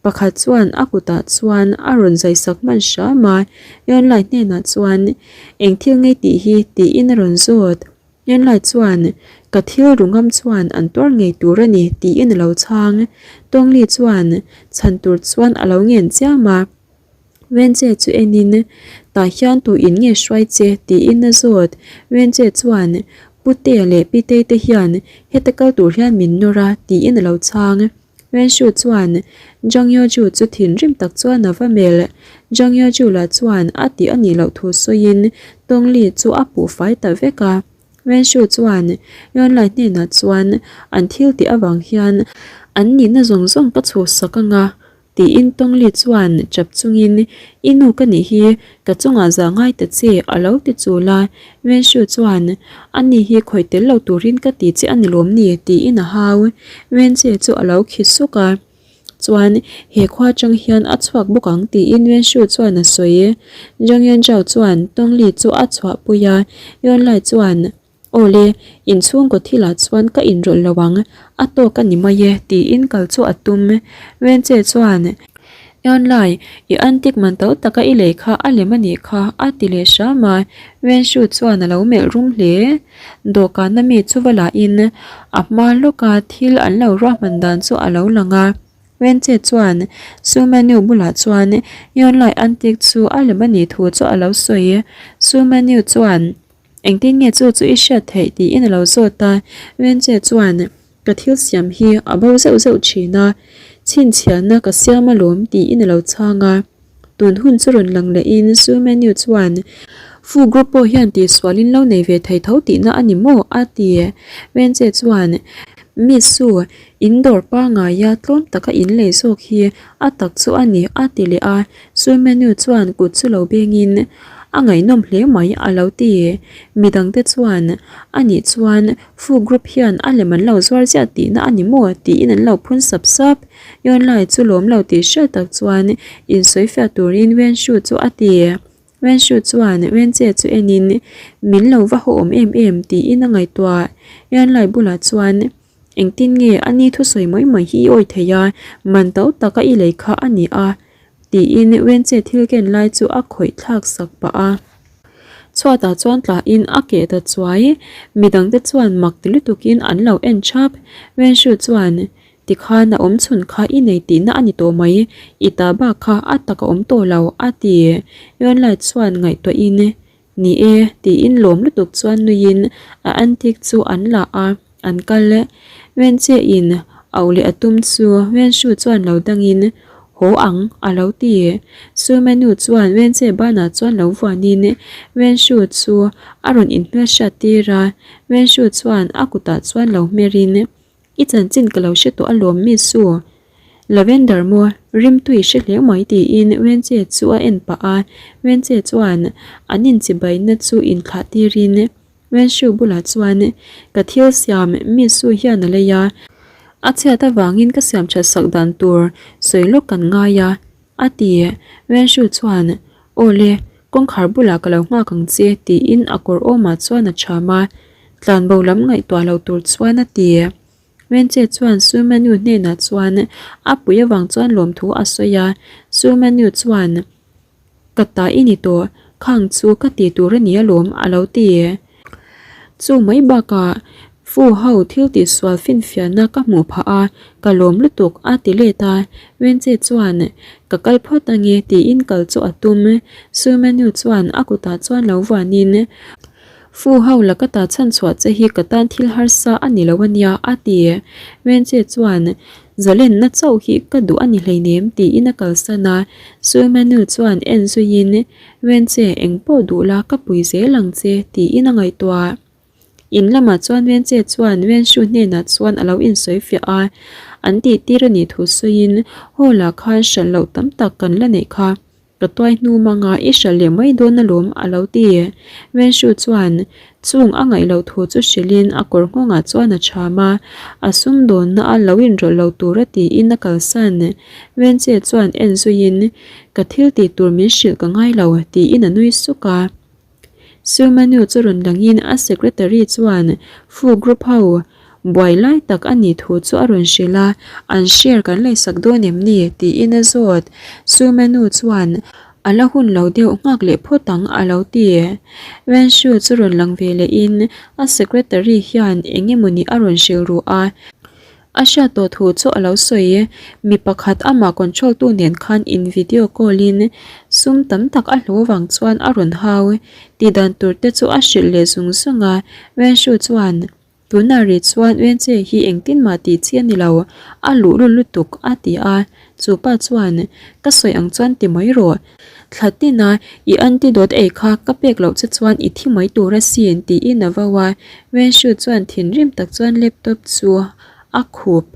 Pakhat chuan a kutah chuan a rawn zaisak hman hram a, Yonlai hnenah chuan, Eng thil ngei tih hi? tiin a rawn zawt. Yonlai chuan, Ka thil ru ngam chuan an tuar ngei tur a ni, tiin a lo chhang. Tawngli chuan chhan tur chuan a lo ngen chiam a. Wenche chu enin, Tah hian tu in nge hruai che? tiin a zawt. Wenche chuan, Putea leh Pitei te hian heta kal tur hian min nawr a, tiin a lo chhang. Renshu chuan Zhang Yaju chu thinrim tak chuan a va melh. Zhang Yaju lah chuan a tih a nih loh thu sawiin Tong Li chu a puh fai ta vek a. Renshu chuan Yuanlai hnenah chuan an thil tih avang hian an nihna zawng zawng ka chhuhsak anga Tiin Tong Li chuan chap chungin, I nu ka nih hi, ka chungah zah ngai ta che, a lo ti chul a. Wenshu chuan, A ni hi khawih tel lo turin ka ti che a ni lawm ni? tiin a hau. Wenche chu a lo khi suk a. Chuan, he khua atang hian a chhuak bawk ang tiin Wenshu chuan a sawi. Zhang Yanzhao chuan Tong Li chu a chhuahpui a, Yuanlai chuan, Aw le, inchhungkaw thilah chuan ka inrawlh lo ang, a tawk a ni mai e, tiin kal chu a tum. Wenche chuan, Eonlai, i antik man to taka i lei kha a lem a nih kha, a ti leh hram a. Wenshu chuan a lo melh rum hle. Dawhkana mi chu va lahin a hma lawka thil an lo ruahman dan chu a lo lang a. Wenche chuan Su Menu bulah chuan Eonlai antik chu a lem a nih thu chu a lo sawi. Su Menu chuan, Engtin nge chu chu i hriat theih tiin a lo zawt a, Wenche chuan ka thil siam hi a bo zeuh zeuh thin a, chhinchhiahna ka siam alawm tiin a lo chhang a. Tun hun chu rawn lang lehin Su Menu chuan, Fu group pawh hian tihsual in lo nei ve thei tho tihna a ni maw? a ti. Wenche chuan, Miss Su, in dawr pangaia tlawm taka in lei zawk hi a tak chu a ni, a ti leh a. Su Menu chuan kut chu lo bengin, A ngaihnawm hle mai, a lo ti. Midangte chuan, A nih chuan Fu group hian a lem an lo zuar ziah tihna a ni maw? tiin an lo phun sap sap. Yonlai chu lawm lo tih hriat tak chuan insawifiah turin Wenshu chu a ti. Wenshu chuan Wenche chu enin, Min lo va haw awm em em tiin a ngaihtuah. Yonlai bulah chuan, Engtin nge a ni thusawi mai mai hi i awi thei a, man to taka i lei kha a ni a, tiin Wenche thil ken lai chu a khawih thlak sak pah a. Chhuatah chuan tlahin a keh ta chuai. Midangte chuan mak ti lutukin an lo en thap. Wenshu chuan, Tikhan a awm chhun kha i nei tihna a ni tawh mai, i ta bak kha a tak a awm tawh lo, a ti. Yonlai chuan ngaihtuahin, Ni e, tiin lawm lutuk chuan nuiin a antique chu an la a, an kal e. Wenche in auh leh a tum chu Wenshu chuan lo dangin, Haw ang, a lo ti. Sumenu chuan Wenche banah chuan lo vuanin Wenshu chu a rawn inhmelhriat tir a, Wenshu chuan a kutah chuan lo hmerin, I chanchin ka lo hre tawh alawm mi su. Lavender maw rimtui hre hle mai tiin Wenche chu a en pah a, Wenche chuan an inchibaina chu inthlah tirin Wenshu bulah chuan ka thil siam mi su hian a lei a, a chhiat avangin ka siam that sak dan tur sawi lawk kan ngai a, a ti. Wenshu chuan Aw le, kawngkhar bulah ka lo nghak ang che tiin a kawr awmah chuan a cham a, tlanbo lam ngaihtuah lo tur chuan a ti. Wenche chuan Su Menu hnenah chuan a pui avang chuan lawmthu a sawi a, Su Menu chuan Ka ta i ni tawh, khang chu ka ti tur a ni alawm a lo ti. Chu mai bakah Fu ho thil tihsual finfiahna ka hmuh phah a, ka lawm lutuk a ti let a, Wenche chuan ka kal phawt ange tiin kal chu a tum. Su Menu chuan a kutah chuan lo vuanin Fu ho la ka ta chhan chhuah che hi ka tan thil harsa a ni lo ania a ti. Wenche chuan Zalenna chauh hi ka duh a ni hleinem tiin a kalsan a, Su Menu chuan en zuiin Wenche engpawh duh la ka pui zel ang che tiin a ngaihtuah. In lamah chuan Wenche chuan Wenshu hnenah chuan a lo insawi fiah a, an tih tir a nih thu sawiin hall ah khan hralh loh tam tak kan la neih kha. Ka tuai hnu manga i hralh leh mai dawn alawm a lo ti. Wenshu chuan chung a ngaih loh thu chu hrilhin a kawr nghawngah chuan a cham a, a sumdawnna a lo inrawlh lo tur a tiin a kalsan. Wenche chuan en zuiin ka thil tih tur min hrilh ka ngai lo tiin a nui suk a. Sumanu chu rawn langin a secretary chuan Fu group ho buai lai tak a nih thu chu a rawn hrilh a, an share kan leisak dawn em ni? tiin a zawt. Sumanu chuan a la hun lo deuh nghak leh phawt ang a lo ti. Wenshu chu rawn lang ve lehin a secretary hian eng emawni a rawn hrilh ruh a. A hriat tawh thu chu a lo sawi. Mi pakhat amah control tu nen khan in video call in sum tam tak a hlo vang chuan a rawn hau. Tih dan tur te chu a hrilh leh zung zung a. Wenshu chuan, Tunah rih chuan Wenche hi engtin mah tih chi a ni lo, a luhlul lutuk a ti a. Chu pa chuan, Ka sawi ang chuan ti mai rawh. Thla tina i antidote ei kha ka pek loh che chuan i thi mai tur asin tiin a vo a, Wenshu chuan thinrim tak chuan laptop chu a khup.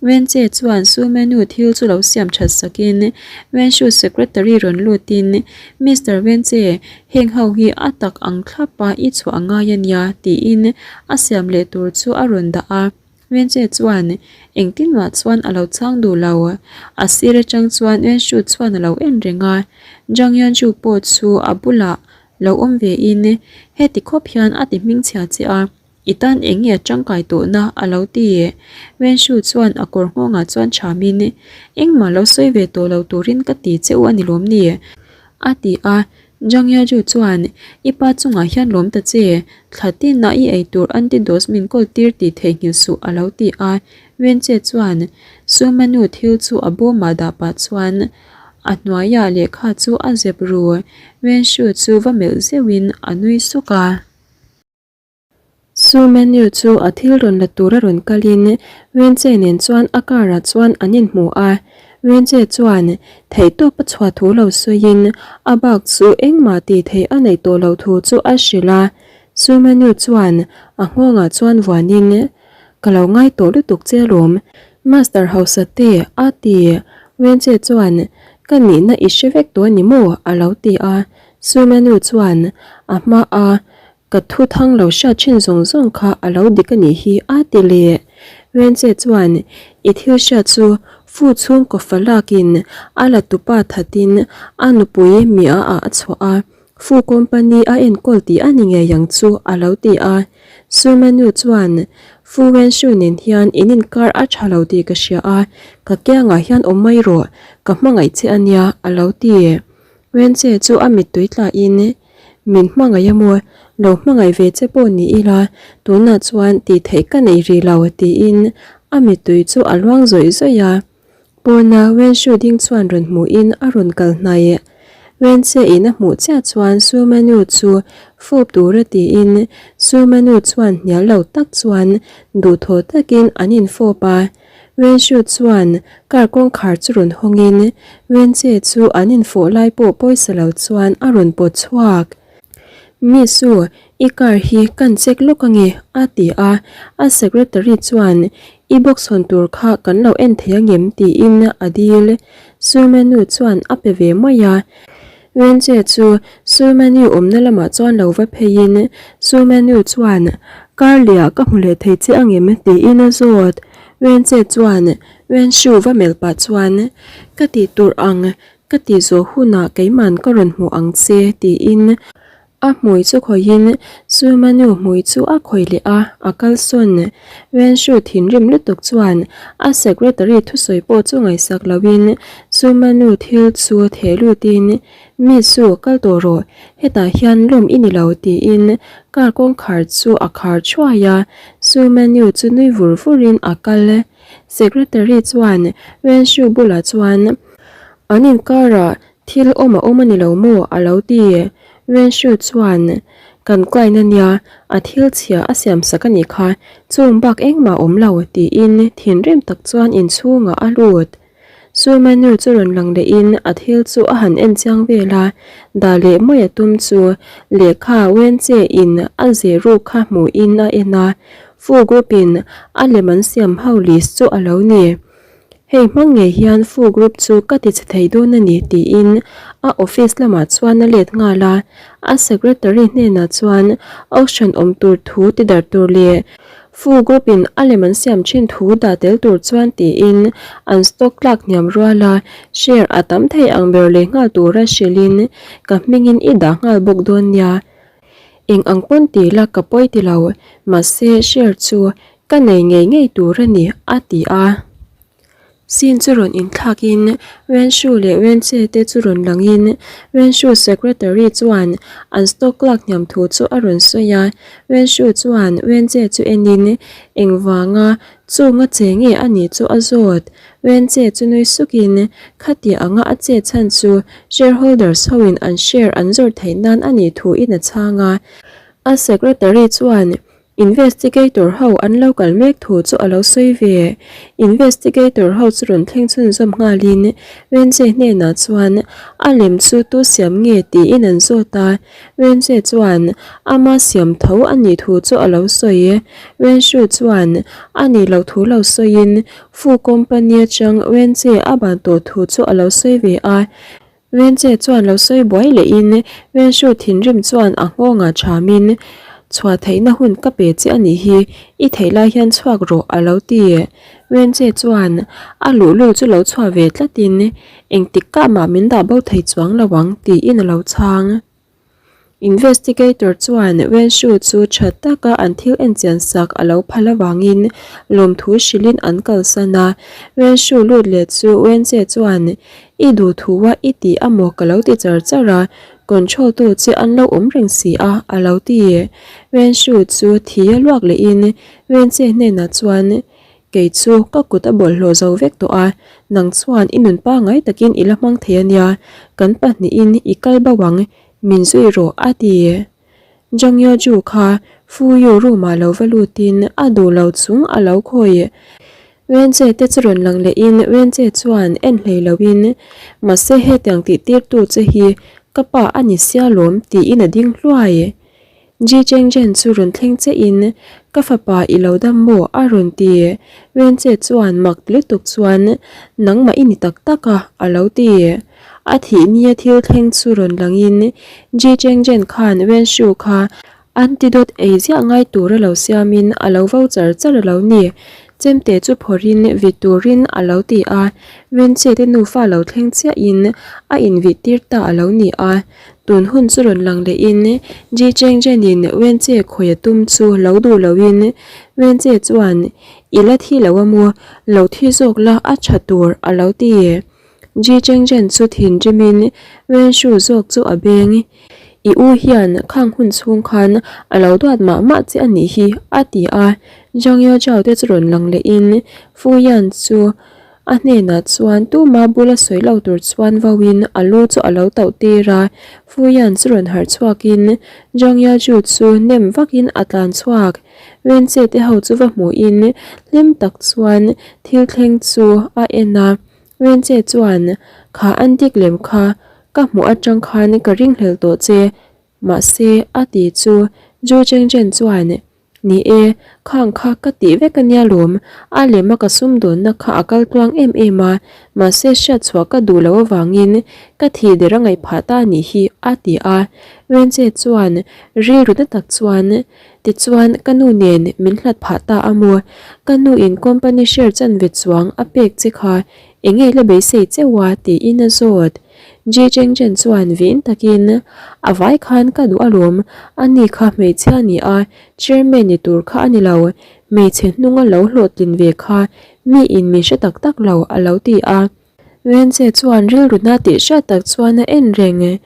Wenche chuan Su Menu thil chu lo siam that sakin Wenshu secretary rawn lutin Mister Wenche, heng ho hi a tak ang thlapa i chhuah a ngai a nia tiin a siam leh tur chu a rawn dah a. Wenche chuan engtin mah chuan a lo chang duh lo. A sir atang chuan Wenshu chuan a lo en reng a, Zhang Yanju pawh chu a bulah lo awm ve in heti khawp hian a ti hmingchhia che a, i tan eng nge a tangkai tawhna a lo ti. Wenshu chuan a kawr nghawngah chuan chhamin engmah lo sawi ve tawh lo turin ka ti che u a ni lawm ni? a ti a, Zhang Yaju chuan, I pa chungah hian lawm ta che, thla tinah i ei tur antidote min kawl tir tih theihnghilh suh a lo ti a. Wenche chuan Su Manu thil chu a bawmah dah pah chuan a hnuaiah lehkha chu a zep ru. Wenshu chu va melh zeuhin a nui suk a. Su Menu chu a thil rawn la tura rawn kalin Wenche nen chuan a car ah chuan an inhmu a. Wenche chuan theihtawp a chhuah thu lo sawiin a bak chu engmah tih theih a neih tawh loh thu chu a hrilh a. Sumenu chuan a nghawngah chuan vuanin, Ka lo ngai tawh lutuk che alawm, Master hausa te a ti. Wenche chuan, Ka nihna i hre vek tawh a ni maw? a lo ti a. Sumenu chuan a hmaa Ka thu thang lo hriat thin zawng zawng kha a lo dik a nih hi a ti leh. Renche chuan i thil hriat chu fu chhungkaw fa lakin a la tupa thatin a nupui mia ah a chhuah a, fu company a enkawl tih a ni ngei ang chu a lo ti a. Sumanu chuan Fu Wenshu nen hian in inkar a tha lo tih ka hria a, ka kiangah hian awm mai rawh, ka hmangaih che a nia a lo ti. Renche chu a mittui tlahin Min hmangaih a maw? Lo hmangaih ve che pawh ni ila, tunah chuan tih theih ka nei rih lo tiin a mittui chu a luang zawih zawih a. Pawna Wenshu ding chuan rawn hmuhin a rawn kal hnai. Wenche in a hmuh chiah chuan Sumanu chu fawp tura tiin Sumanu chuan hnial lo tak chuan duhthawh takin an infawp a. Wenshu chuan car kawngkhar chu rawn hawngin Wenche chu an infawh lai pawh pawisa lo chuan a rawn pawt chhuak. Miss u, i car hi kan check lawk ange a ti a, a secretary chuan i box hawn tur kha kan lo en thei angem tiin a dil. Surmanu chuan a pe ve mai a. Wenche chu Surmanu awmna lamah chuan lo va pheiin Surmanu chuan Car liah ka hmu leh thei che angem tiin a zawt. Wenche chuan Wenshu va melh pah chuan Ka tih tur ang ka tih zawh hunah keiman ka rawn hmu ang che tiin a hmui chu khawihin Surmanu hmui chu a khawih leh a, a kalsawn. Wenshu thinrim lutuk chuan a secretary thusawi pawh chu ngaihsak loin Surmanu thil chu theh lutin Mi chu kal tawh rawh, hetah hian lawm i ni lo tiin car kawngkhar chu a khar thuai a, Surmanu chu nui vur vurin a kal. Secretary chuan Wenshu bulah chuan an inkarah Thil awm a awm a ni lo maw? a lo ti. Wenshu chuan, Kan client a nia, a thil chhia a siam sak a nih kha, chung bak engmah a awm lo, tiin thinrim tak chuan inchhungah a lut. Surmanu chu rawn lang lehin a thil chu a han en chiang vel a, dah leh mai a tum chu lehkha Wenche in a zeh ruk kha hmuhin a en a, Fu group in a lem an siam ho list chu a lo ni. Hei hmang ngei hian Fu Group chu ka ti chhe thei dawn a ni tiin a office lamah chuan a let nghal a, a secretary hnenah chuan auction awm tur thu ti darh tur leh Fu Group in a lem an siam thin thu dah tel tur chuan tiin an stock tlak hniam rual a, share a tam thei ang ber leh nghal tura hrilhin ka hmingin i dah nghal bawk dawn nia. Eng ang pawn ti la ka pawi ti lo, mahse share chu Ka nei ngei ngei tur a ni, a ti a. Scene chu rawn inthlakin Wenshu leh Wenche te chu rawn langin Wenshu secretary chuan an stock lak hniam thu chu a rawn sawi a. Wenshu chuan Wenche chu enin engvanga chunga che nge a nih chu a zawt. Wenche chu nui sukin khati anga a che chhan chu shareholders hoin an share an zawrh theih nan a nih thuin a chhang a. A secretary chuan Investigator ho an lo kal mek thu chu a lo sawi ve. Investigator ho chu rawn thleng chhunzawm nghalin Wenche hnenah chuan a lem chu tu siam nge tiin an zawt a, Wenche chuan ama siam tho a nih thu chu a lo sawi. Wenshu chuan a nih loh thu lo sawiin Fu company atang Wenche a ban tawh thu chu a lo sawi ve a. Wenche chuan lo sawi buai lehin Wenshu thinrim chuan a nghawngah thamin, Chhuah theihna hun ka pe che a nih hi, i theih lai hian chhuak rawh a lo ti. Wenche chuan a luhlul chu lo chhuah ve tlatin, Engtik kah mah min dah bo thei chuang lo ang tiin a lo chhang. Investigator chuan Wenshu chu tha taka an thil enchian sak a lo phal avangin lawmthu hrilhin an kalsan a. Wenshu lut leh chu Wenche chuan, I duh thu a i ti a maw ka lo ti char char a, control tu che an lo awm reng si a, a lo ti. Wenshu chu thi a luak lehin Wenche hnenah chuan, Kei chu ka kut a bawlhhlawh zo vek tawh a, nang chuan i nun pangngai takin i la hmang thei a nia, kan pahnihin i kal bo ang, min zui rawh a ti. Zhang Yaju kha Fuyu room ah lo va lutin a duh lo chung a lo khawi. Wenche te chu rawn lang lehin Wenche chuan en hlei loin, Mahse hetiang tih tirtu che hi ka pa a ni sia lawm tiin a ding hluai. Ji Chengzhen chu rawn thleng chein, Ka fapa i lo dam maw? a rawn ti. Wenche chuan mak ti lutuk chuan, Nangmah i ni tak tak a, a lo ti. A thih nia thil thleng chu rawn langin Ji Chengzhen khan Wenshu kha Antidote ei ziah ngai tur a lo siamin a lo vo char char a lo ni. Chemte chu phawrhin vit turin a lo ti a, Wenche te nufa lo thleng chiahin a invih tir ta a lo ni a. Tun hun chu rawn lang lehin Ji Cheng Zhenin Wenche khawi a tum chu lo duh loin Wenche chuan I la thi lo a maw, lo thi zawk la a tha tur a lo ti. Ji Cheng Zhen chu thinrimin Wen Shu zawk chu a beng. I u hian khang hun chhung khan a lo duat mah mah che a nih hi, a ti a. Zhang Yao Zhao te chu rawn lang lehin Fu Yan chu a hnenah chuan tuma bula sawi lo tur chuan vauin a lu chu a lo tauh tir a. Fu Yan chu rawn harh chhuakin Zhang Yao Zhu chu nem vakin a tlan chhuak. Wen Che te ho chu va hmuhin hlim tak chuan thil thleng chu a en a. Wenche chuan, Kha an dik lem kha, ka hmuh atang khan ka ringhlel tawh che, mahse a ti chu Ju Chengchen chuan, Ni e, khang kha ka tih vek a nia lawm, a lema ka sumdawnna kha a kal tluang em em a, mahse hriatchhuah ka duh loh avangin ka thih der a ngaih phah ta a nih hi, a ti a. Wenche chuan rilru na tak chuan, Tichuan, ka nu nen min hlat phah ta a maw? Ka nu in company share chanve chuang a pek che kha eng nge la beisei cheu a? tiin a zawt. Ji Cheng Chen chuan vin takin, A vai khan ka duh alawm, ani kha hmeichhia a ni a, chairman ni tur kha a ni lo, hmeichhe hnunga lo hlawhtlin ve kha mi in min hre tak tak lo, a lo ti a. Wenche chuan rilru na tih hriat tak chuan a en reng.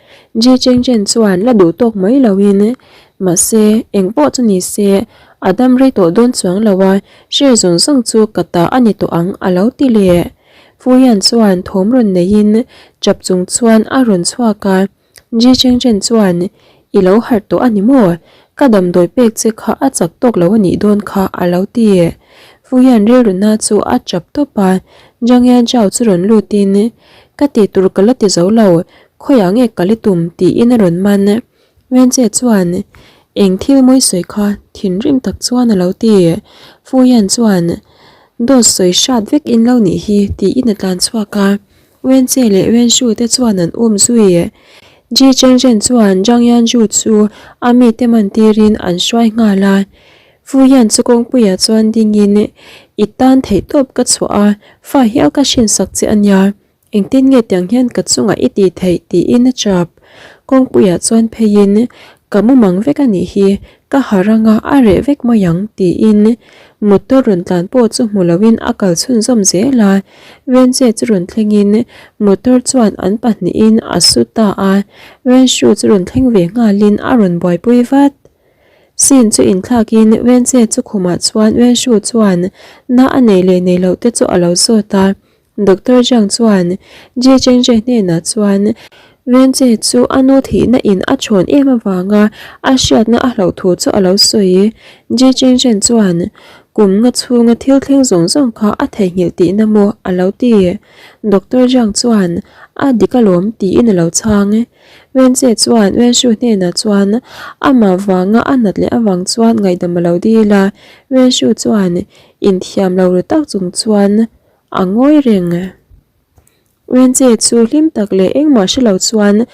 Ji Chengchen chuan la duh tawk mai loin, Mahse, eng pawh chu ni se, a dam rei tawh dawn chuang lo a, share zawng zawng chu ka ta a ni tawh ang a lo ti leh. Fuyan chuan thawm rawn neiin chap chung chuan a rawn chhuak a. Ji Cheng Chen chuan, I lo harh tawh a ni maw? Ka damdawi pek che kha a chak tawk lo a nih dawn kha a lo ti. Fu Yan rilruna chu a chap tawp a, Zhang Yan Zhao chu rawn lutin, Ka tih tur ka la ti zo lo, khawiah nge ka li tum? tiin a rawn man. Wen Che chuan, Eng thil mawi sawi kha thinrim tak chuan a lo ti. Fu Yan chuan, Dawt sawi hrat vek in lo nih hi tiin a tlan chhuak a. Wenche leh Wenshu te chuan an um zui. Ji Chengzhen chuan Zhang Yanzhu chu a mite man tirin an hruai nghal a. Fu Yan chu kawngpuiah chuan dingin, I tan theihtawp ka chhuah a, fa hial ka hrinsak che a nia. Engtin nge tiang hian ka chungah i tih theih? tiin a chap. Kawngpuiah chuan pheiin, Ka mumang vek a nih hi, ka ha ranga a reh vek mai ang, tiin motor rawn tlan pawh chu hmu loin a kal chhunzawm zel a. Wenche chu rawn thlengin motor chuan an pahnihin a su ta a, Wenshu chu rawn thleng ve nghalin a rawn buaipui vat. Scene chu inthlakin Wenche chu khumah chuan Wenshu chuan na a nei leh nei loh te chu a lo zawt a. Doctor Zhang chuan Ji Chengzhe hnenah chuan Wenche chu a nu thihna in a chhawn em avanga a hriatna a hlauh thu chu a lo sawi. Ji Chengzhen chuan kum nga chhunga thil thleng zawng zawng kha a theihnghilh tihna maw a lo ti. Doctor Zhang chuan a dik alawm tiin a lo chhang. Wenche chuan Wenshu hnenah chuan amah vanga a nat leh avang chuan ngaihdam a lo dil a. Wenshu chuan inthiam lo ru tak chung chuan A ngawi reng. Wenche chu hlim tak leh engmah hre lo chuan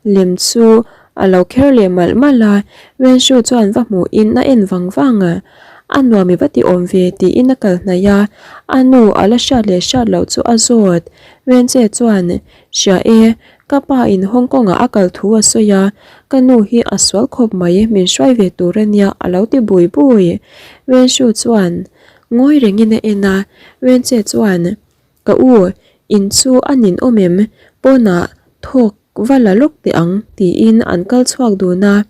lem chu a lo kher leh malh malh a, Wenshu chuan va hmuhin a en vang vang a. A nuam i va ti awm ve tiin a kal hnaih a, a nu a la hriat leh hriat loh chu a zawt. Wenche chuan, Hria e, ka pa in Hong Kong ah a kal thu a sawi a, ka nu hi a sual khawp mai, min hruai ve tur a nia a lo ti bui bui. Wenshu chuan, Ngawi rengin a en a, Wenche chuan, Ka u, in chu a nin awm em? Pawnah thawk va la lawk teh ang, tiin an kal chhuak dun a.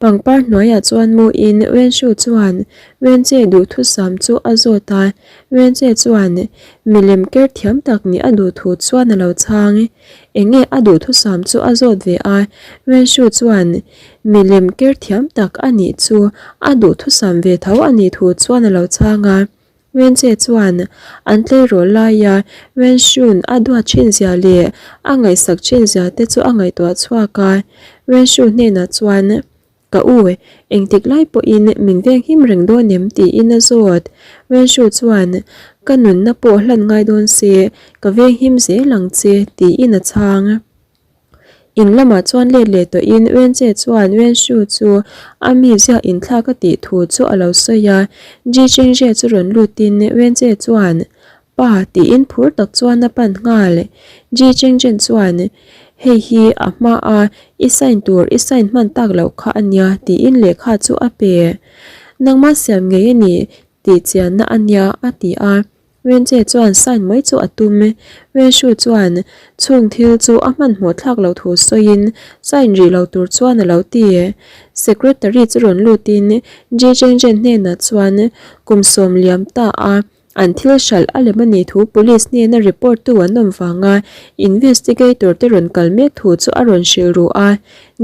Pangpar hnuaiah chuan muin Wenshu chuan Wenche duhthusam chu a zawt a, Wenche chuan milem ker thiam tak nih a duhthu chuan a lo chhang. Enge a duhthusam chu a zawt ve a, Wenshu chuan Milem ker thiam tak a nih chu a duhthusam ve tho a nih thu chuan a lo chhang a. Wenche chuan an tleirawl laia Wenshun a duat thin zia leh a ngaihsak thin zia te chu a ngaihtuah chhuak a. Wenshu hnenah chuan, Ka u, engtik lai pawhin min veng him reng dawn em? tiin a zawt. Wenshu chuan, Ka nunna pawh hlan ngai dawn se, ka veng him zel ang che, tiin a chhang. In lamah chuan let leh tawhin Wenche chuan Wenshu chu a mizia inthlak a tih thu chu a lo sawi a. Ji Chengzhe chu rawn lutin Wenche chuan, Pa tiin phur tak chuan a pan nghal. Ji Chengzhen chuan, Hei hi a hma a i sign tur i sign hman tak loh kha a nia tiin lehkha chu a pe. Nangmah siam ngei a ni tih chianna a nia a ti a. Wenche chuan sign mai chu a tum. Wenshu chuan chung thil chu a hmanhmawh thlak loh thu sawiin sign rih lo tur chuan a lo ti. Secretary chu rawn lutin Ji Chengzhen hnenah chuan kum sawm liam ta a an thil hralh a lem a nih thu police hnena report tu an awm vanga investigator te rawn kal mek thu chu a rawn hrilh ru a.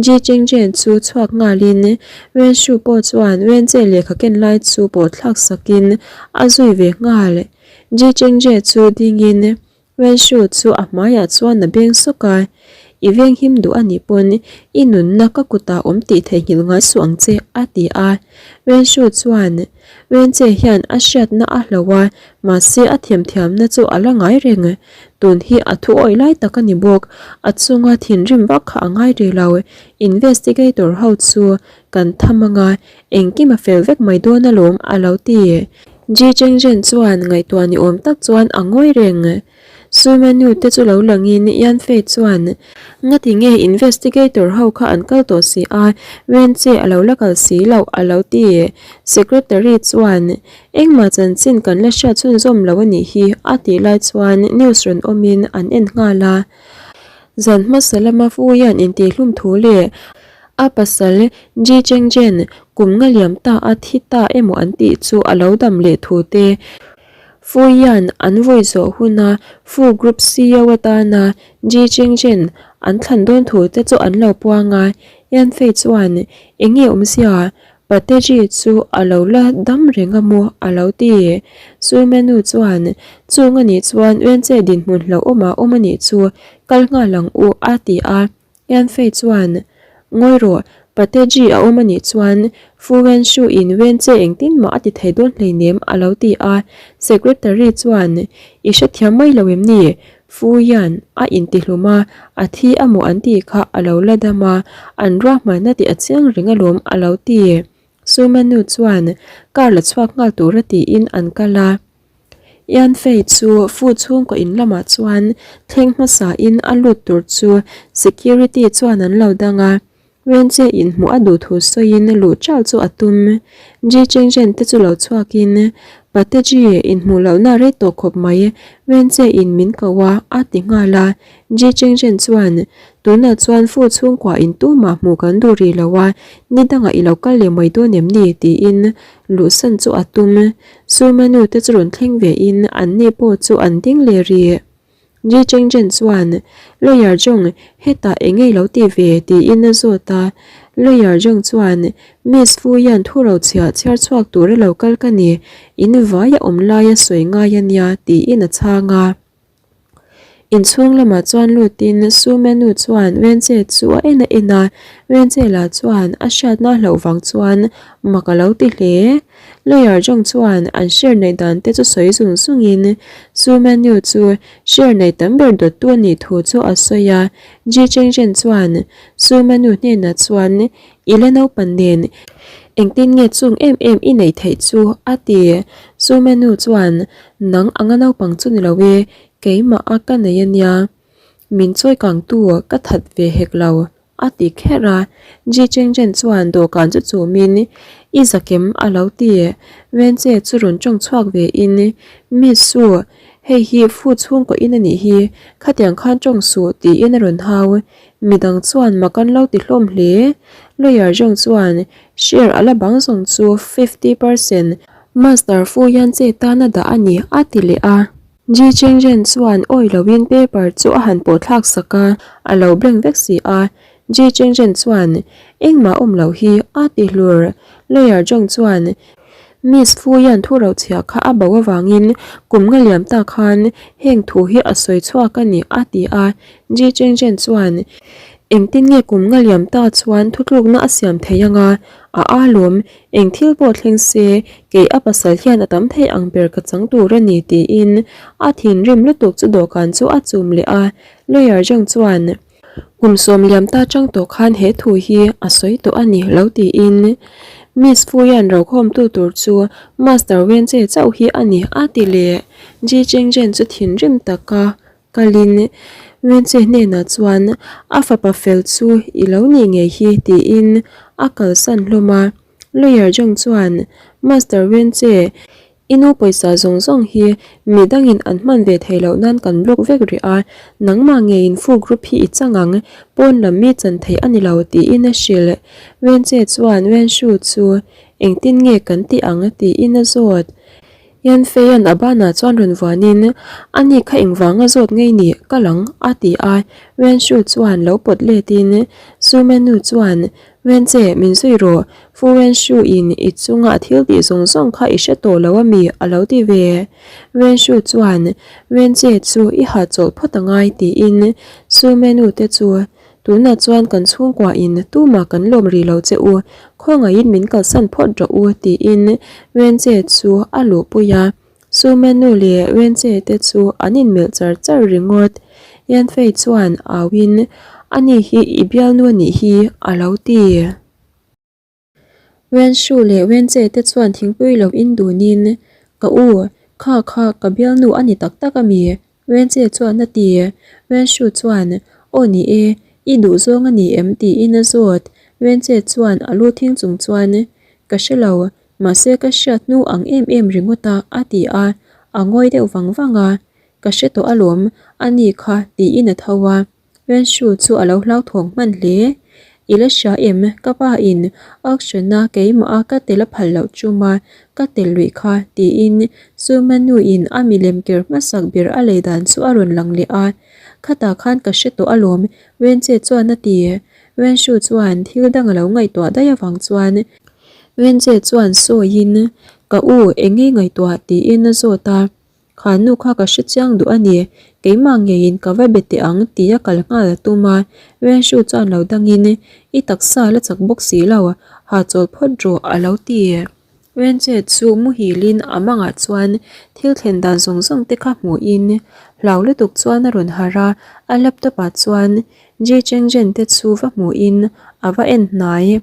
Ji Chengzhen chu chhuak nghalin Wenshu pawh chuan Wenche lehkha ken lai chu pawh thlak sakin a zui ve nghal. Ji Chengzhe chu dingin Wenshu chu a hmaiah chuan a beng sawk a, I veng him duh a nih pawn i nunna ka kutah awm tih theihnghilh ngai suh ang che a ti a. Wenshu chuan Wenche hian a hriatna a hlo a, mahse a themthiamna chu a la ngai reng. Tun hi a thu awih lai tak a ni bawk. A chunga thinrim vak kha a ngai rih lo. Investigator ho chu kan tham anga, engkim a fel vek mai dawn alawm a lo ti. Ji Chengzhen chuan ngaihtuah ni awm tak chuan a ngawi reng. Suimanu te chu lo langin Yan Fei chuan, Ngati nge investigator ho kha an kal tawh si a, Wen che a lo la kal si loh a lo ti. Secretary chuan, Engmah chanchin kan la hriat chhunzawm lo a nih hi a tih lai chuan news rawn awmin an en nghal a. Zan hmasa lama Fu hian intihhlum thu leh a pasal Ji Chengzhen kum nga liam ta a thi ta emaw an tih chu a lo dam leh thu te Fu hian an vawi zawh huna Fu Group CEO atana Ji Chengzhen an thlan dawn thu te chu an lo puang a, Yan Fei chuan eng nge awmzia Pateji chu a lo la dam reng a maw a lo ti. Suimenu chuan chung a nih chuan Wenche dinhmun hlauhawmah awm a nih chu kal nghal ang u a ti a. Yan Fei chuan Ngawi rawh, Pateji a awm a nih chuan Fu Wenshu in Wenche engtin mah a ti thei dawn hleinem a lo ti a. Secretary chuan I hrethiam mai lo em ni? Fu hian a intihlum a, a thi a maw an tih kha a lo la dam a, an ruahmanna tih a chiang reng alawm a lo ti. Sumanu chuan car la chhuak nghal tura tiin an kal a. Yan Fei chu Fu chhungkaw in lamah chuan thleng hmasain a lut tur chu security chuan an lo dang a. Wenche inhmuh a duh thu sawiin luh chal chu a tum. Ji Chengzhen te chu lo chhuakin, Pate Ji, inhmuh lohna rei tawh khawp mai, Wenche in min ko a, a ti nghal a. Ji Chengzhen chuan, Tunah chuan fu chhungkua in tumah hmuh kan duh rih lo a, ni dangah i lo kal leh mai dawn em ni? tiin luhsan chu a tum. Surmanu te chu rawn thleng ve in an ni pawh chu an ding leh rih. Ji Chengzhen chuan, Lawyer Zhong, hetah eng nge i lo ti ve? tiin a zawt a. Lawyer Zhong chuan, Miss Fu hian thu ro chhiah chhiar chhuak tura lo kal ka ni, in vaia awm laia sawi ngai a nia, tiin a chhang a. Inchhung lamah chuan lutin Su Menu chuan Wenche chu a en a en a, Wenche lah chuan a hriatna hlauh vang chuan mak a lo ti hle. Lawyer Zhong chuan an share neih dan te chu sawi zung zungin Su Menu chu share nei tam ber dawttu a nih thu chu a sawi a. Ji Chengzhen chuan Su Menu hnenah chuan I la naupan nen engtin nge chung em em i neih theih chu a ti. Su Menu chuan Nang anga naupang chu ni lo e, keimah a ka nei a nia. Min chawi kangtu ka that ve hek lo. A ti kher a, Ji Chengzhen chuan dawhkan chu chumin I zakem a lo ti. Wenche chu rawn tawng chhuak ve in, Miss Su, hei hi fu chhungkaw in a nih hi, khatiang khan tawng suh tiin a rawn hau. Midang chuan mak an lo ti hlawm hle. Lawyer Zhong chuan share a la bang zawng chu 50% Master Fu Yanche tana dah a ni a ti leh a. Ji Chengzhen chuan awi loin paper chu a han pawh thlak sak a, a lo blank vek si a. Ji Chengzhen chuan, Engmah awm loh hi, a ti hlur. Lawyer Zhong chuan, Miss Fu hian thu rochhiah kha a bo avangin kum nga liam ta khan heng thu hi a sawi chhuak a ni, a ti a. Ji Chengzhen chuan, Engtin nge kum nga liam ta chuan thutlukna a siam thei anga? A alawm, eng thil pawh thleng se, kei a pasal hian a tam thei ang ber ka chang tur a ni, tiin a thinrim lutuk chu dawhkan chu a chum leh a. Lawyer Zhang chuan, Kum sawm liam ta chang tawh khan he thu hi a sawi tawh a ni lo tiin Miss Fu hian rokhawmtu tur chu Master Wenche chauh hi a ni a ti leh. Ji Chengzhen chu thinrim taka kalin Wenche hnenah chuan a fapa fel chu i lo nih ngei hi tiin a kalsan hlawm a. Lawyer Zhang chuan Master Wenche I nu pawisa zawng zawng hi mi dangin an hman ve thei loh nan kan block vek rih a, nangmah ngeiin fu group hi i chang ang, pawn lam mi chan theih a ni lo tiin a hrilh. Wenche chuan Wenshu chu engtin nge kan tih ang tiin a zawt. Yanfeian a banah chuan rawn vuanin ani kha engvanga zawt ngei ni ka lang a ti a, Wenshu chuan lo pawt letin Sumenu chuan Wenche, min zui rawh. Fu Wenshu in i chunga a thil tih zawng zawng kha i hre tawh lo a mi? a lo ti ve. Wenshu chuan, Wenche chu i ha chawlh phawt a ngai tiin Su Menu te chu, Tunah chuan kan chhungkua in tumah kan lawm rih lo che u, khawngaihin min kalsan phawt rawh u tiin Wenche chu a luhpui a. Sumenu leh Wenche te chu an inmelh char char ringawt. Yanfei chuan auin, Ani hi i bialnu a nih hi, a lo ti. Wenshu leh Wenche te chuan thingpui lo in dunin, Ka u, kha kha ka bialnu a ni tak tak a mi? Wenche chuan a ti. Wenshu chuan, Aw ni e, i duhzawng a ni em? tiin a zawt. Wenche chuan a lu thing chung chuan, Ka hre lo, Mahse ka hriat hnu ang em em ringawt a, a ti a, a ngawi deuh vang vang a. Ka hre tawh alawm, a ni kha, tiin a tho a. Renshu chu a lo hlauthawng hman hle. I la hria em, ka pa in auction a keimah a ka tel a phal loh chum a, ka tel luih kha, tiin Sumanu in a milem ker hmasak ber a lei dan chu a rawn lang leh a. Khatah khan ka hre tawh alawm, Wenche chuan a ti. Wenshu chuan thil dang a lo ngaihtuah daih avang chuan Wenche chuan sawiin, Ka u, eng nge ngaihtuah? tiin a zawt a. Kha nu kha ka hre chiang duh a ni, keimah ngeiin ka va be teh ang tia kal nghal a tum a. Wenshu chuan lo dangin, I taksa la chak bawk si lo, ha chawl phawt rawh a lo ti. Wenche chu muhilin a mangah chuan thil thlen dan zawng zawng te kha hmuhin hlau lutuk chuan a rawn harh a, a laptop ah chuan Ji Chengzhen te chu va hmuhin a va en hnai.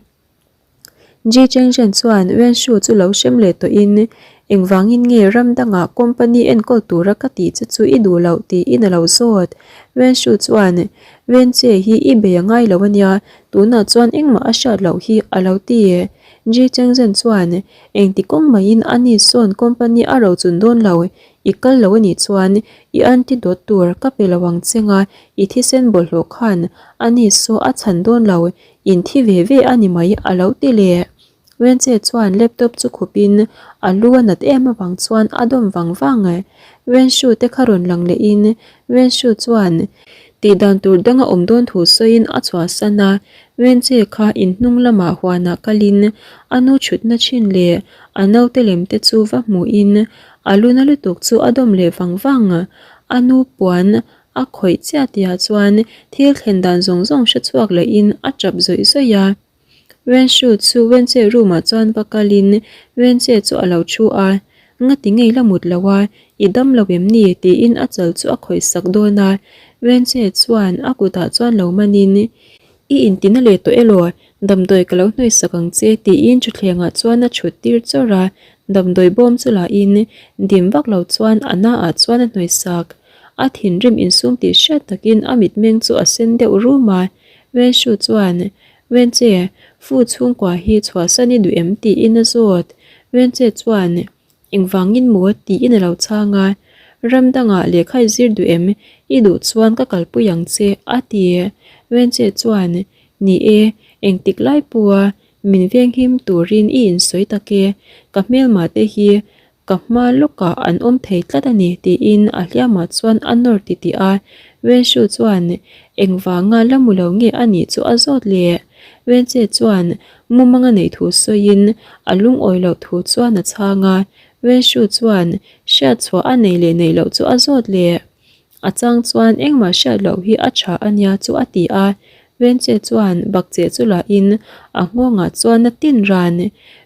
Ji Chengzhen chuan Wenshu chu lo hrem leh tawhin, Engvangin nge ram dangah company enkawl tura ka tih che chu i duh loh tiin a lo zawt. Wenshu chuan, Wenche hi i bei a ngai lo ania, tunah chuan engmah a hriat loh hi a lo ti. Ji Chengzhen chuan, Engti kawng maiin ani sawn company a rochun dawn lo, i kal lo anih chuan i antidote tur ka pe lo ang che nga, i thisen bawlhhlawh khan ani saw a chhan dawn lo, In thi ve ve a ni mai a lo ti leh. Wenche chuan laptop chu khupin a lu a nat em avang chuan a dawm vang vang. Wenshu te kha rawn lang lehin Wenshu chuan tih dan tur dang a awm dawn thu sawiin a chhuahsan a. Wenche kha in hnung lamah huanah kalin a nu thutna thin leh a naute lem te chu va hmuhin a lu na lutuk chu a dawm leh vang vang. A nu puan A khawih chiah tihah chuan thil thlen dan zawng zawng hre chhuak lehin a tap zawih zawih a. Wenshu chu Wenche room ah chuan va kalin Wenche chu a lo thu a, Ngati ngei la mut lo a, i dam lo em ni? tiin a chal chu a khawih sak dawn a. Wenche chuan a kutah chuan lo manin, I intina leh tawh elaw? Damdawi ka lo hnawih sak ang che tiin thutthlengah chuan a thut tir chawrh a, damdawi bawm chu lahin dim vak lo chuan a na ah chuan a hnawih sak. A thinrim insum tih hriat takin a mitmeng chu a sen deuh rum a, Wenshu chuan, Wenche, Fu chhungkua hi chhuahsan i duh em? tiin a zawt. Wenche chuan, Engvangin maw? tiin a lo chhang a, Ram dangah lehkha i zir duh em? I duh chuan ka kalpui ang che, a ti. Wenche chuan, Ni e, engtik lai pawha min venghim turin i insawi tak e, ka hmelmah te hi Ka hma lawkah an awm thei tlat a ni tiin a hliamah chuan a nawr titih a, Wenshu chuan engvanga la mu lo nge a nih chu a zawt leh. Wenche chuan mumang a neih thu sawiin a lungawi loh thu chuan a chhang a. Wenshu chuan hriat chhuah a nei leh neih loh chu a zawt leh. A chang chuan engmah hriat loh hi a tha a nia chu a ti a. Wenche chuan bakcheh chu lah in a nghawngah chuan a tin ran.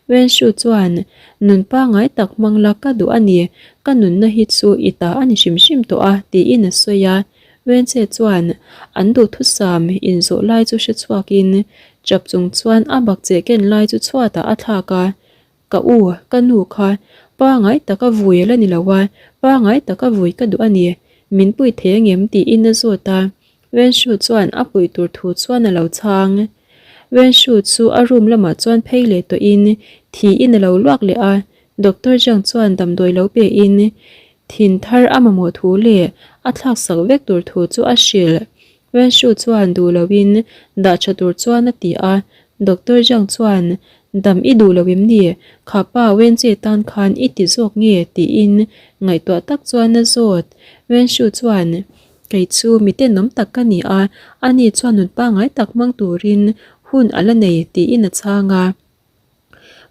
Wenshu chuan nun pangai tak hmang la ka duh a ni, ka nunna hi chu i ta a ni hrim hrim tawh a tiin a sawi a. Wenche chuan an duhthusam inzawh lai chu hre chhuakin chap chung chuan a bakcheh ken lai chu chhuatah a thlak a. Ka u, ka nu kha pangai taka vui a la ni lo a, pangai taka vui ka duh a ni, min pui thei angem tiin a zawt a. Wenshu chuan a puih tur thu chuan a lo chhang. Wenshu chu a room lamah chuan phei leh tawhin thiin a lo luak leh a, Doctor Zhang chuan damdawi lo pein thin thar a mamawh thu leh a thlak sak vek tur thu chu a hrilh. Wenshu chuan duh loin dah tha tur chuan a ti a, Doctor Zhang chuan dam i duh lo em ni? Kha pa Wenche tan khan i ti zawk nge? tiin ngaihtuah tak chuan a zawt. Wenshu chuan Kei chu mi tenawm tak ka ni a, ani chuan nun pangngai tak hmang turin hun a la nei tiin a chhang a.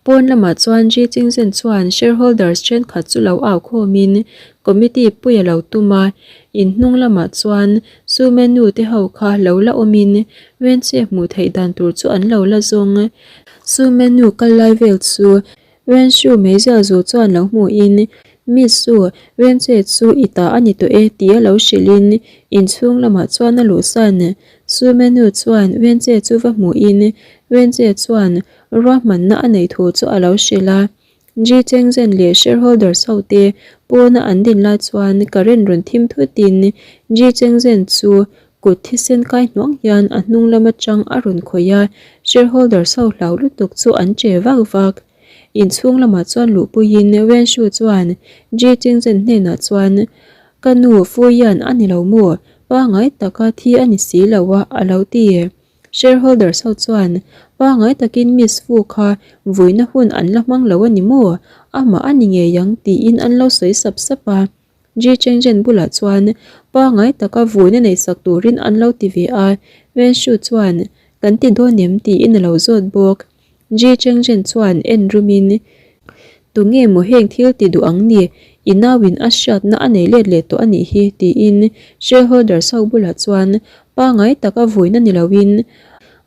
Pawn lamah chuan Ji Chingzhen chuan shareholders thenkhat chu lo au khawmin committee pui a lo tum a, in hnung lamah chuan Su Menu te ho kha lo la awmin Wenche hmuh theih dan tur chu an lo la zawng. Su Menu kal lai vel chu Wenshu meizial zu chuan lo hmuhin Miss Su, Wenche chu i ta a ni tawh e tia lo hrilhin inchhung lamah chuan a luhsan. Su Menu chuan Wenche chu va hmuhin Wenche chuan ruahmanna a neih thu chu a lo hrilh a. Ji Chengzhen leh shareholders ho te pawna an din lai chuan current rawn thim thutin Ji Chengzhen chu kut thisen kai hnuang hian a hnung lam atang a rawn khawih a, shareholders ho hlau lutuk chu an che vak vak. Inchhung lamah chuan luhpuiin Wenshu chuan Ji Chengzhen hnenah chuan, Ka nu Fuyian a ni lo maw? Pangai taka thi a ni si lo a, a lo ti. Shareholders ho chuan pangai takin Miss Fu kha vuina hun an la hmang lo a ni maw? Amah a ni ngei ang tiin an lo sawi sap sap a. Ji Chengzhen bulah chuan pangai taka vuina neihsak turin an lo ti ve a. Wen Shu chuan kan ti dawn em tiin a lo zawt bawk. Ji Chengzhen chuan en rumin Tunge maw heng thil ti duh ang ni? I nauin a hriatna a nei let leh tawh a nih hi, tiin shareholders ho bulah chuan pangai taka vuina ni loin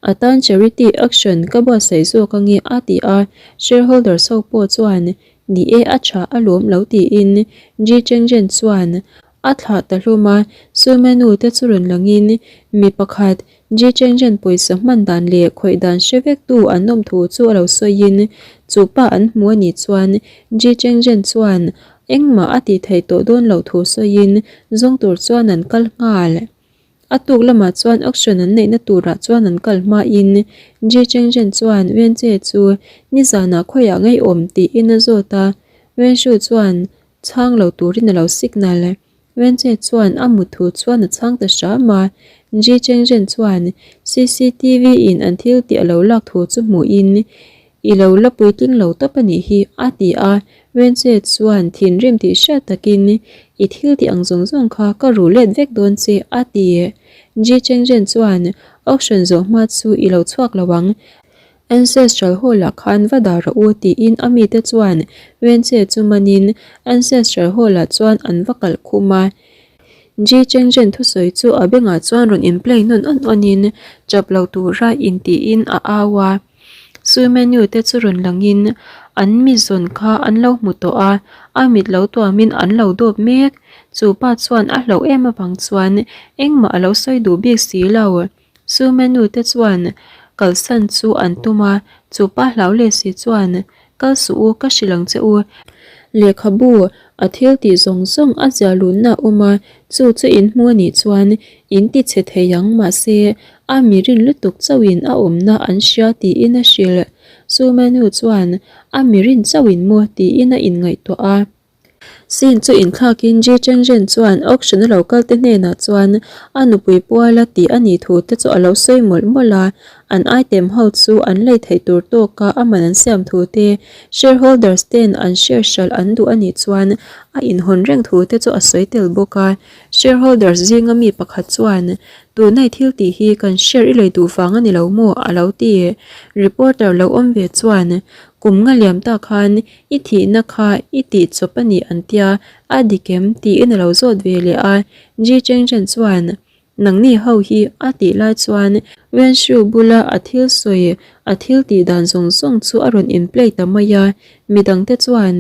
a tan charity auction ka buatsaih zawk ange a ti a. Shareholders ho pawh chuan ni e a tha alawm lo tiin Ji Chengzhen chuan A thlah ta hlawm a, Sumenu te chu rawn langin mi pakhat Ji Chengzhen pawisa hman dan leh khawih dan hre vek tu an awm thu chu a lo sawiin chu pa an hmu a nih chuan Ji Chengzhen chuan engmah a tih theih tawh dawn loh thu sawiin zawng tur chuan an kal nghal. A tuk lamah chuan auction an neihna turah chuan an kal hmain Ji Chengzhen chuan Wenche chu nizanah khawiah ngeiawm tiin a zawt a, Wenshu chuan Chhang lo turin a lo signal. Wenche chuan a mut thu chuan a chhang ta hram a. Ji Chengzhen chuan CCTV in an thil tih a lo lak thu chu hmuhin, I lo la puitling lo tawp a nih hi, a ti a. Wenche chuan thinrim tih hriat takin, I thil tih ang zawng zawng kha ka ru let vek dawn che, a ti. Ji Chengzhen chuan, Auction zawh hma chu i lo chhuak lo ang. Ancestral Hall-ah khan va dah rawh u tiin a mite chuan Wenche chu manin Ancestral Hall-ah chuan an va kalh khum a. Ji Chengzhen thusawi chu a bengah chuan rawn in play nawn awn awnin chap lo tura intiin a au a. Su Menu te chu rawn langin an mi zawn kha an lo hmu tawh a, a mit lo tuamin an lo dawp mek. Chu pa chuan a hlauh em avang chuan engmah a lo sawi duh bik si lo. Chu menu te chuan kalsan chu an tum a, chu pa hlau leh si chuan, Kal suh u, ka hrilh ang che u. Lehkhabu a thil tih zawng zawng a ziah lunna a awm a, chu chu in hmu a nih chuan in ti chhe thei ang, mahse a mi rin lutuk chauhin a awmna an hria tiin a hrilh. Chu menu chuan a mi rin chauhin maw tiin a inngaihtuah a. Scene chu inthlakin Ji Chengzhen chuan auction a lo kal te hnenah chuan a nupui puala tih a nih thu te chu a lo sawi mawlh mawlh a, an item ho chu an lei theih tur tawka a man an siam thu te, shareholders ten an share hralh an duh a nih chuan a inhawn reng thu te chu a sawi tel bawk a. Shareholders zinga mi pakhat chuan, Tunai thil tih hi kan share i lei duh vang a ni lo maw? a lo ti. Reporter lo awm ve chuan, Kum nga liam ta khan I thihna kha i tih chawp a nih an tia, a dik em? tiin a lo zawt ve leh a. Ji Chengchen chuan, Nangni ho hi a tih lai chuan Wen Shu bula a thil sawi, a thil tih dan zawng zawng chu a rawn in play ta mai a. Midangte chuan,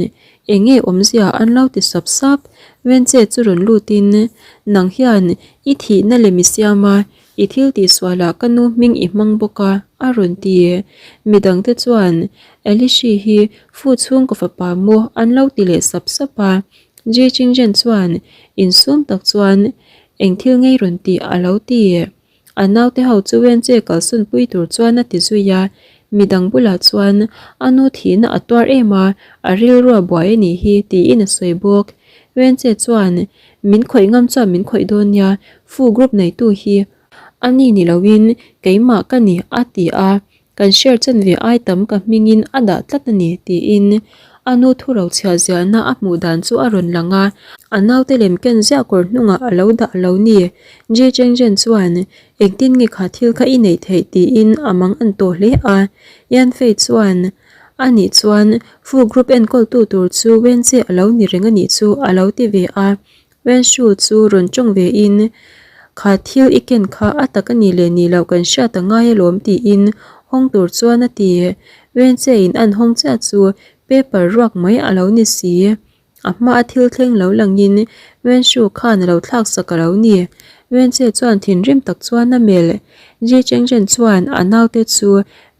Eng nge awmzia an lo ti sap sap. Wen Che chu rawn lutin, Nang hian i thihna lem i siam a, I thil tihsualah ka nu hming i hmang bawk a, a rawn ti. Midangte chuan, Elishi hi Fu chhungkaw fapa maw an lo ti leh sap sap a. Ji Chingzhen chuan insum tak chuan, Eng thil ngei rawn tih a lo ti. A naute ho chu Wenche kalsawnpui tur chuan a ti zui a. Midang bulah chuan, A nu thihna a tuar em a, a rilru a buai a nih hi, tiin a sawi bawk. Wenche chuan, Min khawih ngam chuan min khawih dawn nia, Fu group neitu hi a ni ni loin keimah ka ni a ti a, kan share chanve ai tam ka hmingin a dah tlat a ni tiin a nu thu rochhiah ziahna a hmuh dan chu a rawn lang a, a naute lem ken ziah kawr hnungah a lo dah lo ni. Ji Chengzhen chuan engtin nge kha thil kha i neih theih tiin a mang an tawh hle a, Yan Fei chuan A nih chuan Fu Group enkawltu tur chu Wenche a lo ni reng a nih chu a lo ti ve a. Wenshu chu rawn tawng ve in, Kha thil i ken kha a tak a nih leh nih loh kan hriat a ngai alawm tiin hawng tur chuan a ti. Wenche in an hawng chiah chu paper ruak mai a lo ni si. A hma a thil thleng lo langin Wenshu khan a lo thlak sak a lo ni. Wenche chuan thinrim tak chuan a melh. Ji Chengzhen chuan a naute chu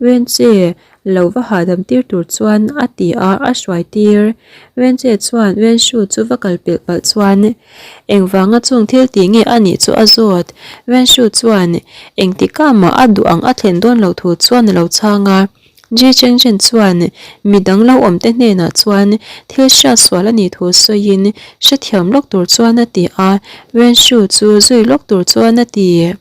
Wenche lo va hahdam tir tur chuan a ti a, a hruai tir. Wenche chuan Wenshu chu va kal pelh palh chuan engvanga chung thil tih nge a nih chu a zawt. Wenshu chuan engtikah mah a duh ang a thlen dawn loh thu chuan a lo chhang a. Ji Chengzhen chuan midang lo awmte hnenah chuan thil hriat sual a nih thu sawiin hrethiam lawk tur chuan a ti a, Wen Shu chu zui lawk tur chuan a ti.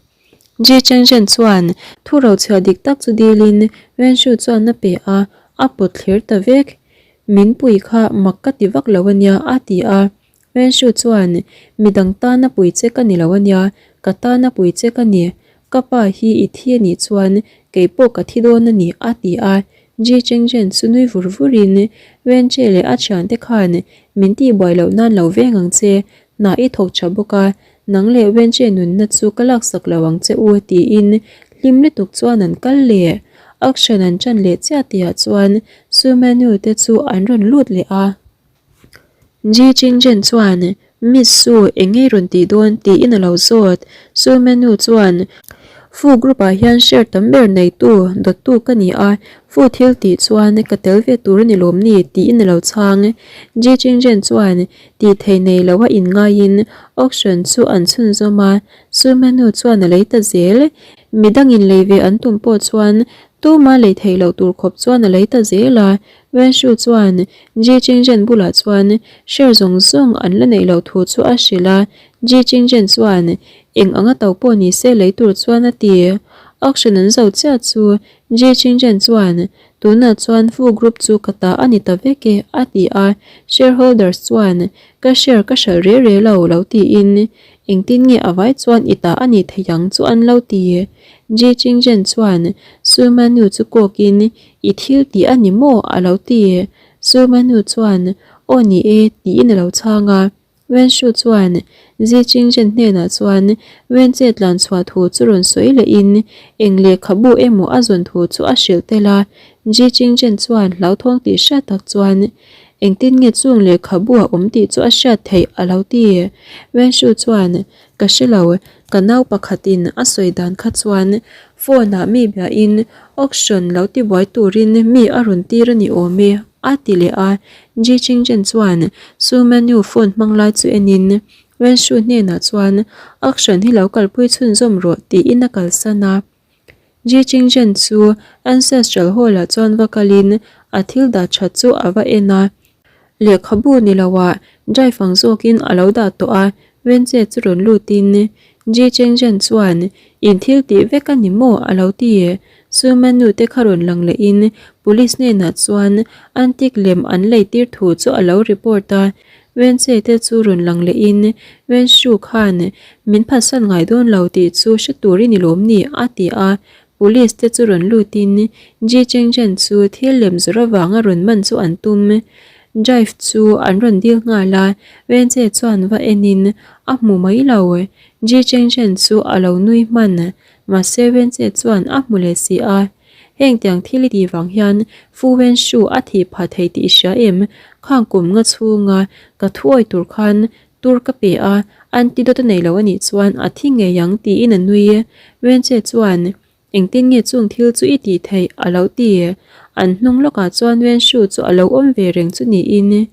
Ji Chengzhen chuan thu rochhiah dik tak chu dilin Wen Shu chuan a pe a, a pawt thlir ta vek. Min pui kha mak ka ti vak lo a nia a ti a. Wenshu chuan, Midang tana pui che ka ni lo ania, ka tana pui che ka ni. Ka pa hi i thi a nih chuan kei pawh ka thi dawn a ni, a ti a. Ji Chengzhen chu nui vur vurin, Wenche leh a thiante khan min tihbuai loh nan lo veng ang che, hna i thawk tha bawk a, nang leh Wenche nunna chu ka laksak lo ang che u, tiin hlim lutuk chuan an kal leh. Auction an ṭan leh chiah tihah chuan Su Manu te chu an rawn lut leh a. Ji Chingzhen chuan, Miss Su, eng nge rawn tih dawn? tiin a lo zawt. Su Menu chuan, Fu group ah hian share tam ber neitu, dawttu ka ni a, Fu thil tih chuan ka tel ve tur a ni lawm ni? tiin a lo chhang. Ji Chingzhen chuan tih thei nei lo a inngaiin auction chu an chhunzawm a, Su Menu chuan a lei ta zel. Midangin lei ve an tum pawh chuan tuma lei theih loh tur khawp chuan a lei ta zel a, Wenshu chuan Ji Chingzhen bulah chuan share zawng zawng an la neih loh thu chu a hrilh a, Ji Chingzhen chuan eng anga to pawh ni se lei tur chuan a ti. Auction an zo chiah chu Ji Chingzhen chuan tunah chuan Fu Group chu ka ta a ni ta vek e a ti a, shareholders chuan ka share ka hralh re re lo lo tiin engtin nge a vai chuan i ta a nih theih ang chu an lo ti. Ji Chingzhen chuan Su Manu chu kawkin I thil tih a ni maw? a lo ti. Surmanu chuan, Aw ni e, tiin a lo chhang a. Wenshu chuan Zi Chingzhen hnenah chuan Wenche tlan chhuah thu chu rawn sawi lehin eng lehkhabu emaw a zawn thu chu a hrilh tel a. Zi Chingzhen chuan hlauthawng tih hriat tak chuan, Engtin nge chung lehkhabu a awm tih chu a hriat theih? a lo ti. Wenshu chuan, Ka hre lo, ka nau pakhatin a sawi dan kha chuan phone ah mi biahin auction lo tibuai turin mi a rawn tir a ni awm e, a ti leh a. Ji Chingzhen chuan Su Manu phone hmang lai chu enin Wen Shu hnenah chuan auction hi lo kalpui chhunzawm rawh tiin a kalsan a. Ji Chingzhen chu Ancestral Hall ah chuan va kalin a thil dah that chu a va en a. Lehkhabu ni loah drive ang zawkin a lo dah tawh a, Wenche chu rawn lutin Ji Chengzhen chuan in thil tih vek a ni maw a lo ti. Suman nu te kha rawn lang lehin police hnenah chuan antique lem an lei tir thu chu a lo report a, Wenche te chu rawn lang lehin Wenshu khan min phatsan ngai dawn lo tih chu hre tur i ni lawm ni a ti a, Police te chu rawn lutin Ji Chengzhen chu thil lem zawrh avanga rawn man chu an tum. Drive chu an rawn dil nghal a, Wenche chuan va enin a hmu mai lo. Ji Chengzhen chu a lo nui hman, mahse Wenche chuan a hmu leh si a. Heng tiang thil i tih vang hian Fu Wenshu a thih phah thei tih i hria em? Khang kum nga chhunga ka thuawi tur khan Tur ka pe a, antidote a nei lo a nih chuan a thi ngei ang tiin a nui. Wenche chuan, Engtin nge chung thil chu i tih theih? a lo ti. An hnung lawkah chuan Wenshu chu a lo awm ve reng chu niin.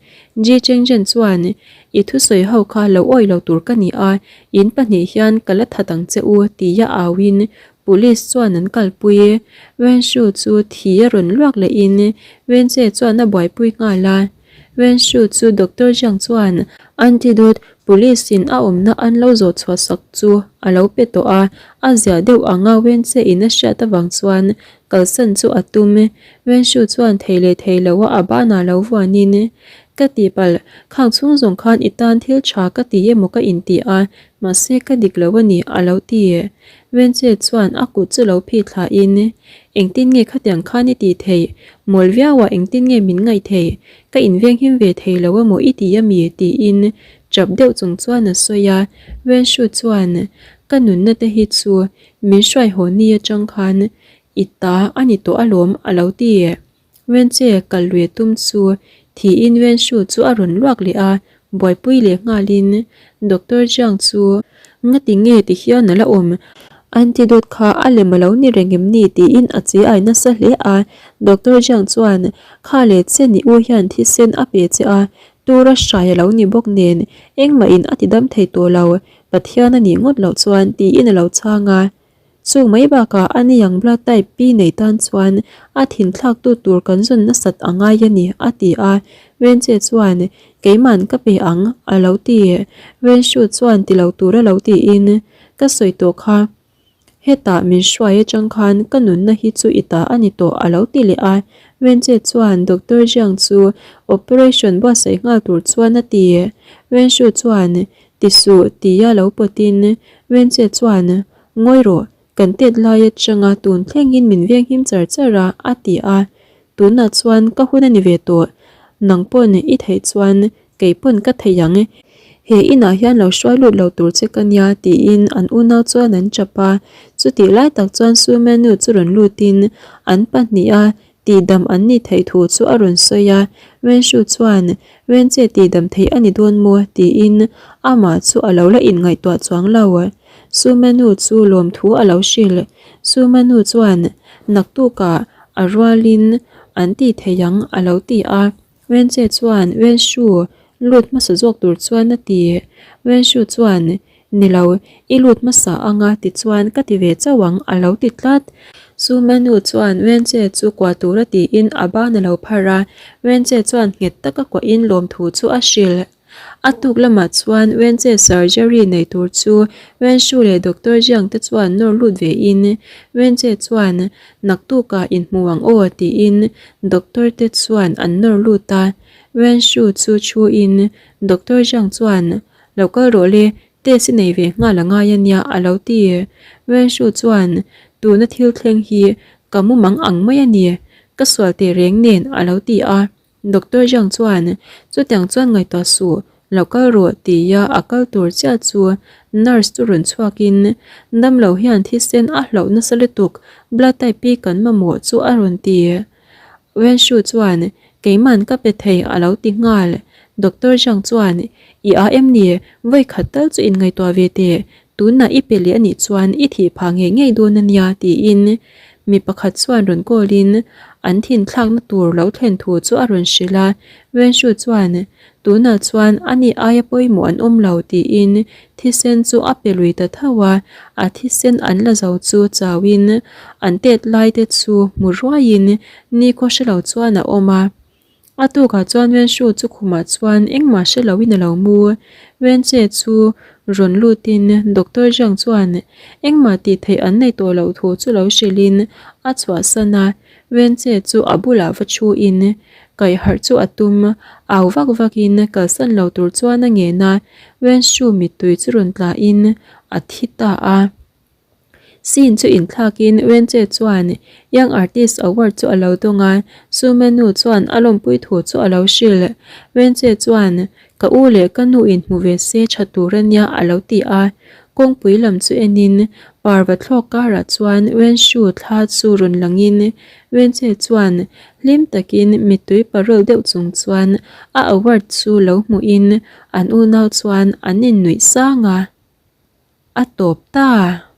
Ji Chengzhen chuan, I thusawi ho kha lo awih lo tur ka ni a, in pahnih hian ka la that ang che u tia auin Police chuan an kalpui. Wenshu chu thi a rawn luak lehin Wenche chuan a buaipui nghal a. Wenshu chu Doctor Jiang chuan antidote police in a awmna an lo zawh chhuah sak chu a lo pe tawh a, a ziah deuh anga Wenche in a hriat avang chuan kalsan chu a tum. Wenshu chuan thei leh thei lo a a banah lo vuanin, Ka tihpalh, khang chhung zawng khan i tan thil tha ka ti emaw ka inti a, mahse ka dik lo a ni a lo ti. Wenche chuan a kut chu lo phih thlahin, Engtin nge khatiang khan i tih theih? Mawl viauah engtin nge min ngaih theih? Ka invenghim ve thei lo emaw i ti a mi? tiin ṭap deuh chung chuan a sawi a. Wenshu chuan, Ka nunna te hi chu min hruai haw ni aṭang khan i ta a ni tawh alawm a lo ti. Wenche kal lui tum chu thiin Wenshu chu a rawn luak leh a, buaipui leh nghalin Doctor Jiang chu ngati nge ti hian a la awm? Antidote kha a lem a lo ni reng em ni tiin a chi ai nasa hle a, Doctor Jiang chuan kha leh che ni u hian thisen a pe che a, tura hrai a lo ni bawk nen engmah in a ti dam thei tawh lo, Pathian a nih ngawt loh chuan tiin a lo chhang a. Chu mai bakah a ni ang blood type P nei tan chuan a thinthlak tu tur kan zawn nasat a ngai a ni, a ti a. Wenche chuan, Keiman ka pe ang, a lo ti. Wenshu chuan ti lo tur a lo tiin, Ka sawi tawh kha, hetah min hruai atang khan ka nunna hi chu i ta a ni tawh, a lo ti leh a. Wenche chuan Doctor Jiang chu operation buatsaih nghal tur chuan a ti. Wenshu chuan, Ti suh, tia lo pawtin Wenche chuan, Ngawi rawh, kan tet lai atanga tun thlengin min venghim char char a, a ti a. Tunah chuan ka hun a ni ve tawh, nang pawn i theih chuan kei pawn ka thei ang. He inah hian lo hruai lut lo tur che ka nia, tiin an unau chuan an chap a. Chutih lai tak chuan Sumenu chu rawn lutin an pahniha Tihdam an ni theih thu chu a rawn sawi a, Wenshu chuan, Wenche tihdam theih a ni dawn maw? tiin amah chu a lo la inngaihtuah chuang lo. Sumanu chu lawmthu a lo hrilh. Sumanu chuan, Naktukah a rualin an ti thei ang a lo ti a. Wenche chuan, Wenshu, lut hmasa zawk tur chuan a ti. Wenshu chuan, Ni lo, i lut hmasa anga tichuan ka ti ve chauh ang a lo ti tlat. Sumanu chuan Wenche chu kuah tura tiin a ban a lo phar a, Wenche chuan nghet taka kuahin lawmthu chu a hrilh. A tuk lamah chuan Wenche surgery nei tur chu Wenshu leh Doctor Jiang te chuan nawr lut ve in Wenche chuan naktukah inhmu ang aw tiin Doctor te chuan an nawr lut a, Wenshu chu thu in Doctor Jiang chuan Lo kal rawh le, test i nei ve nghal a ngai a nia a lo ti. Wenshu chuan, Tuna thil thleng hi ka mumang ang mai a ni, ka sual teh reng nen a lo ti a. Doctor Zhang chuan, Chutiang chuan ngaihtuah suh, lo kal rawh tia a kal tur chiah chu nurse chu rawn chhuakin damlo hian thisen a hlauh nasa lutuk, blood type hi kan mamawh chu a rawn ti. Wenshu chuan, Keiman ka pe thei a lo ti nghal. Doctor Zhang chuan, I a em ni? Vawi khat tal chu inngaihtuah ve teh. Tunah i pe leh a nih chuan i thih phah ngei ngei dawn a nia tiin mi pakhat chuan rawn call in an thin thlakna tur lo thlen thu chu a rawn hrilh a. Wenshu chuan, Tunah chuan ani aia pawimawh an awm lo tiin thisen chu a pe lui ta tho a, a thisen an la zo chu chauin an tet lai te chu hmu ruaiin Nikhaw hre lo chuan a awm a. A tukah chuan Wenshu chu khumah chuan engmah hre loin a lo mu. Wenche chu rawn lutin Doctor Zhang chuan engmah tih theih an nei tawh loh thu chu lo hrilhin a chhuahsan a. Wenche chu a bulah va thuin kaihharh chu a tum, au vak vakin kalsan lo tur chuan a ngen a. Wenshu mittui chu rawn tlain a thi ta a. Scene chu inthlakin Wenche chuan Young Artist Award chu a lo dawng a, Sumenu chuan a lawmpui thu chu a lo hrilh. Wenche chuan, Ka u leh ka nu in hmu ve se tha tur a nia a lo ti a. Kawngpui lam chu enin parva thlawk karah chuan Wenshu thla chu rawn langin Wenche chuan hlim takin mittui parawl deuh chung chuan a award chu lo hmuhin an unau chuan an innuih sang a. A tawp ta.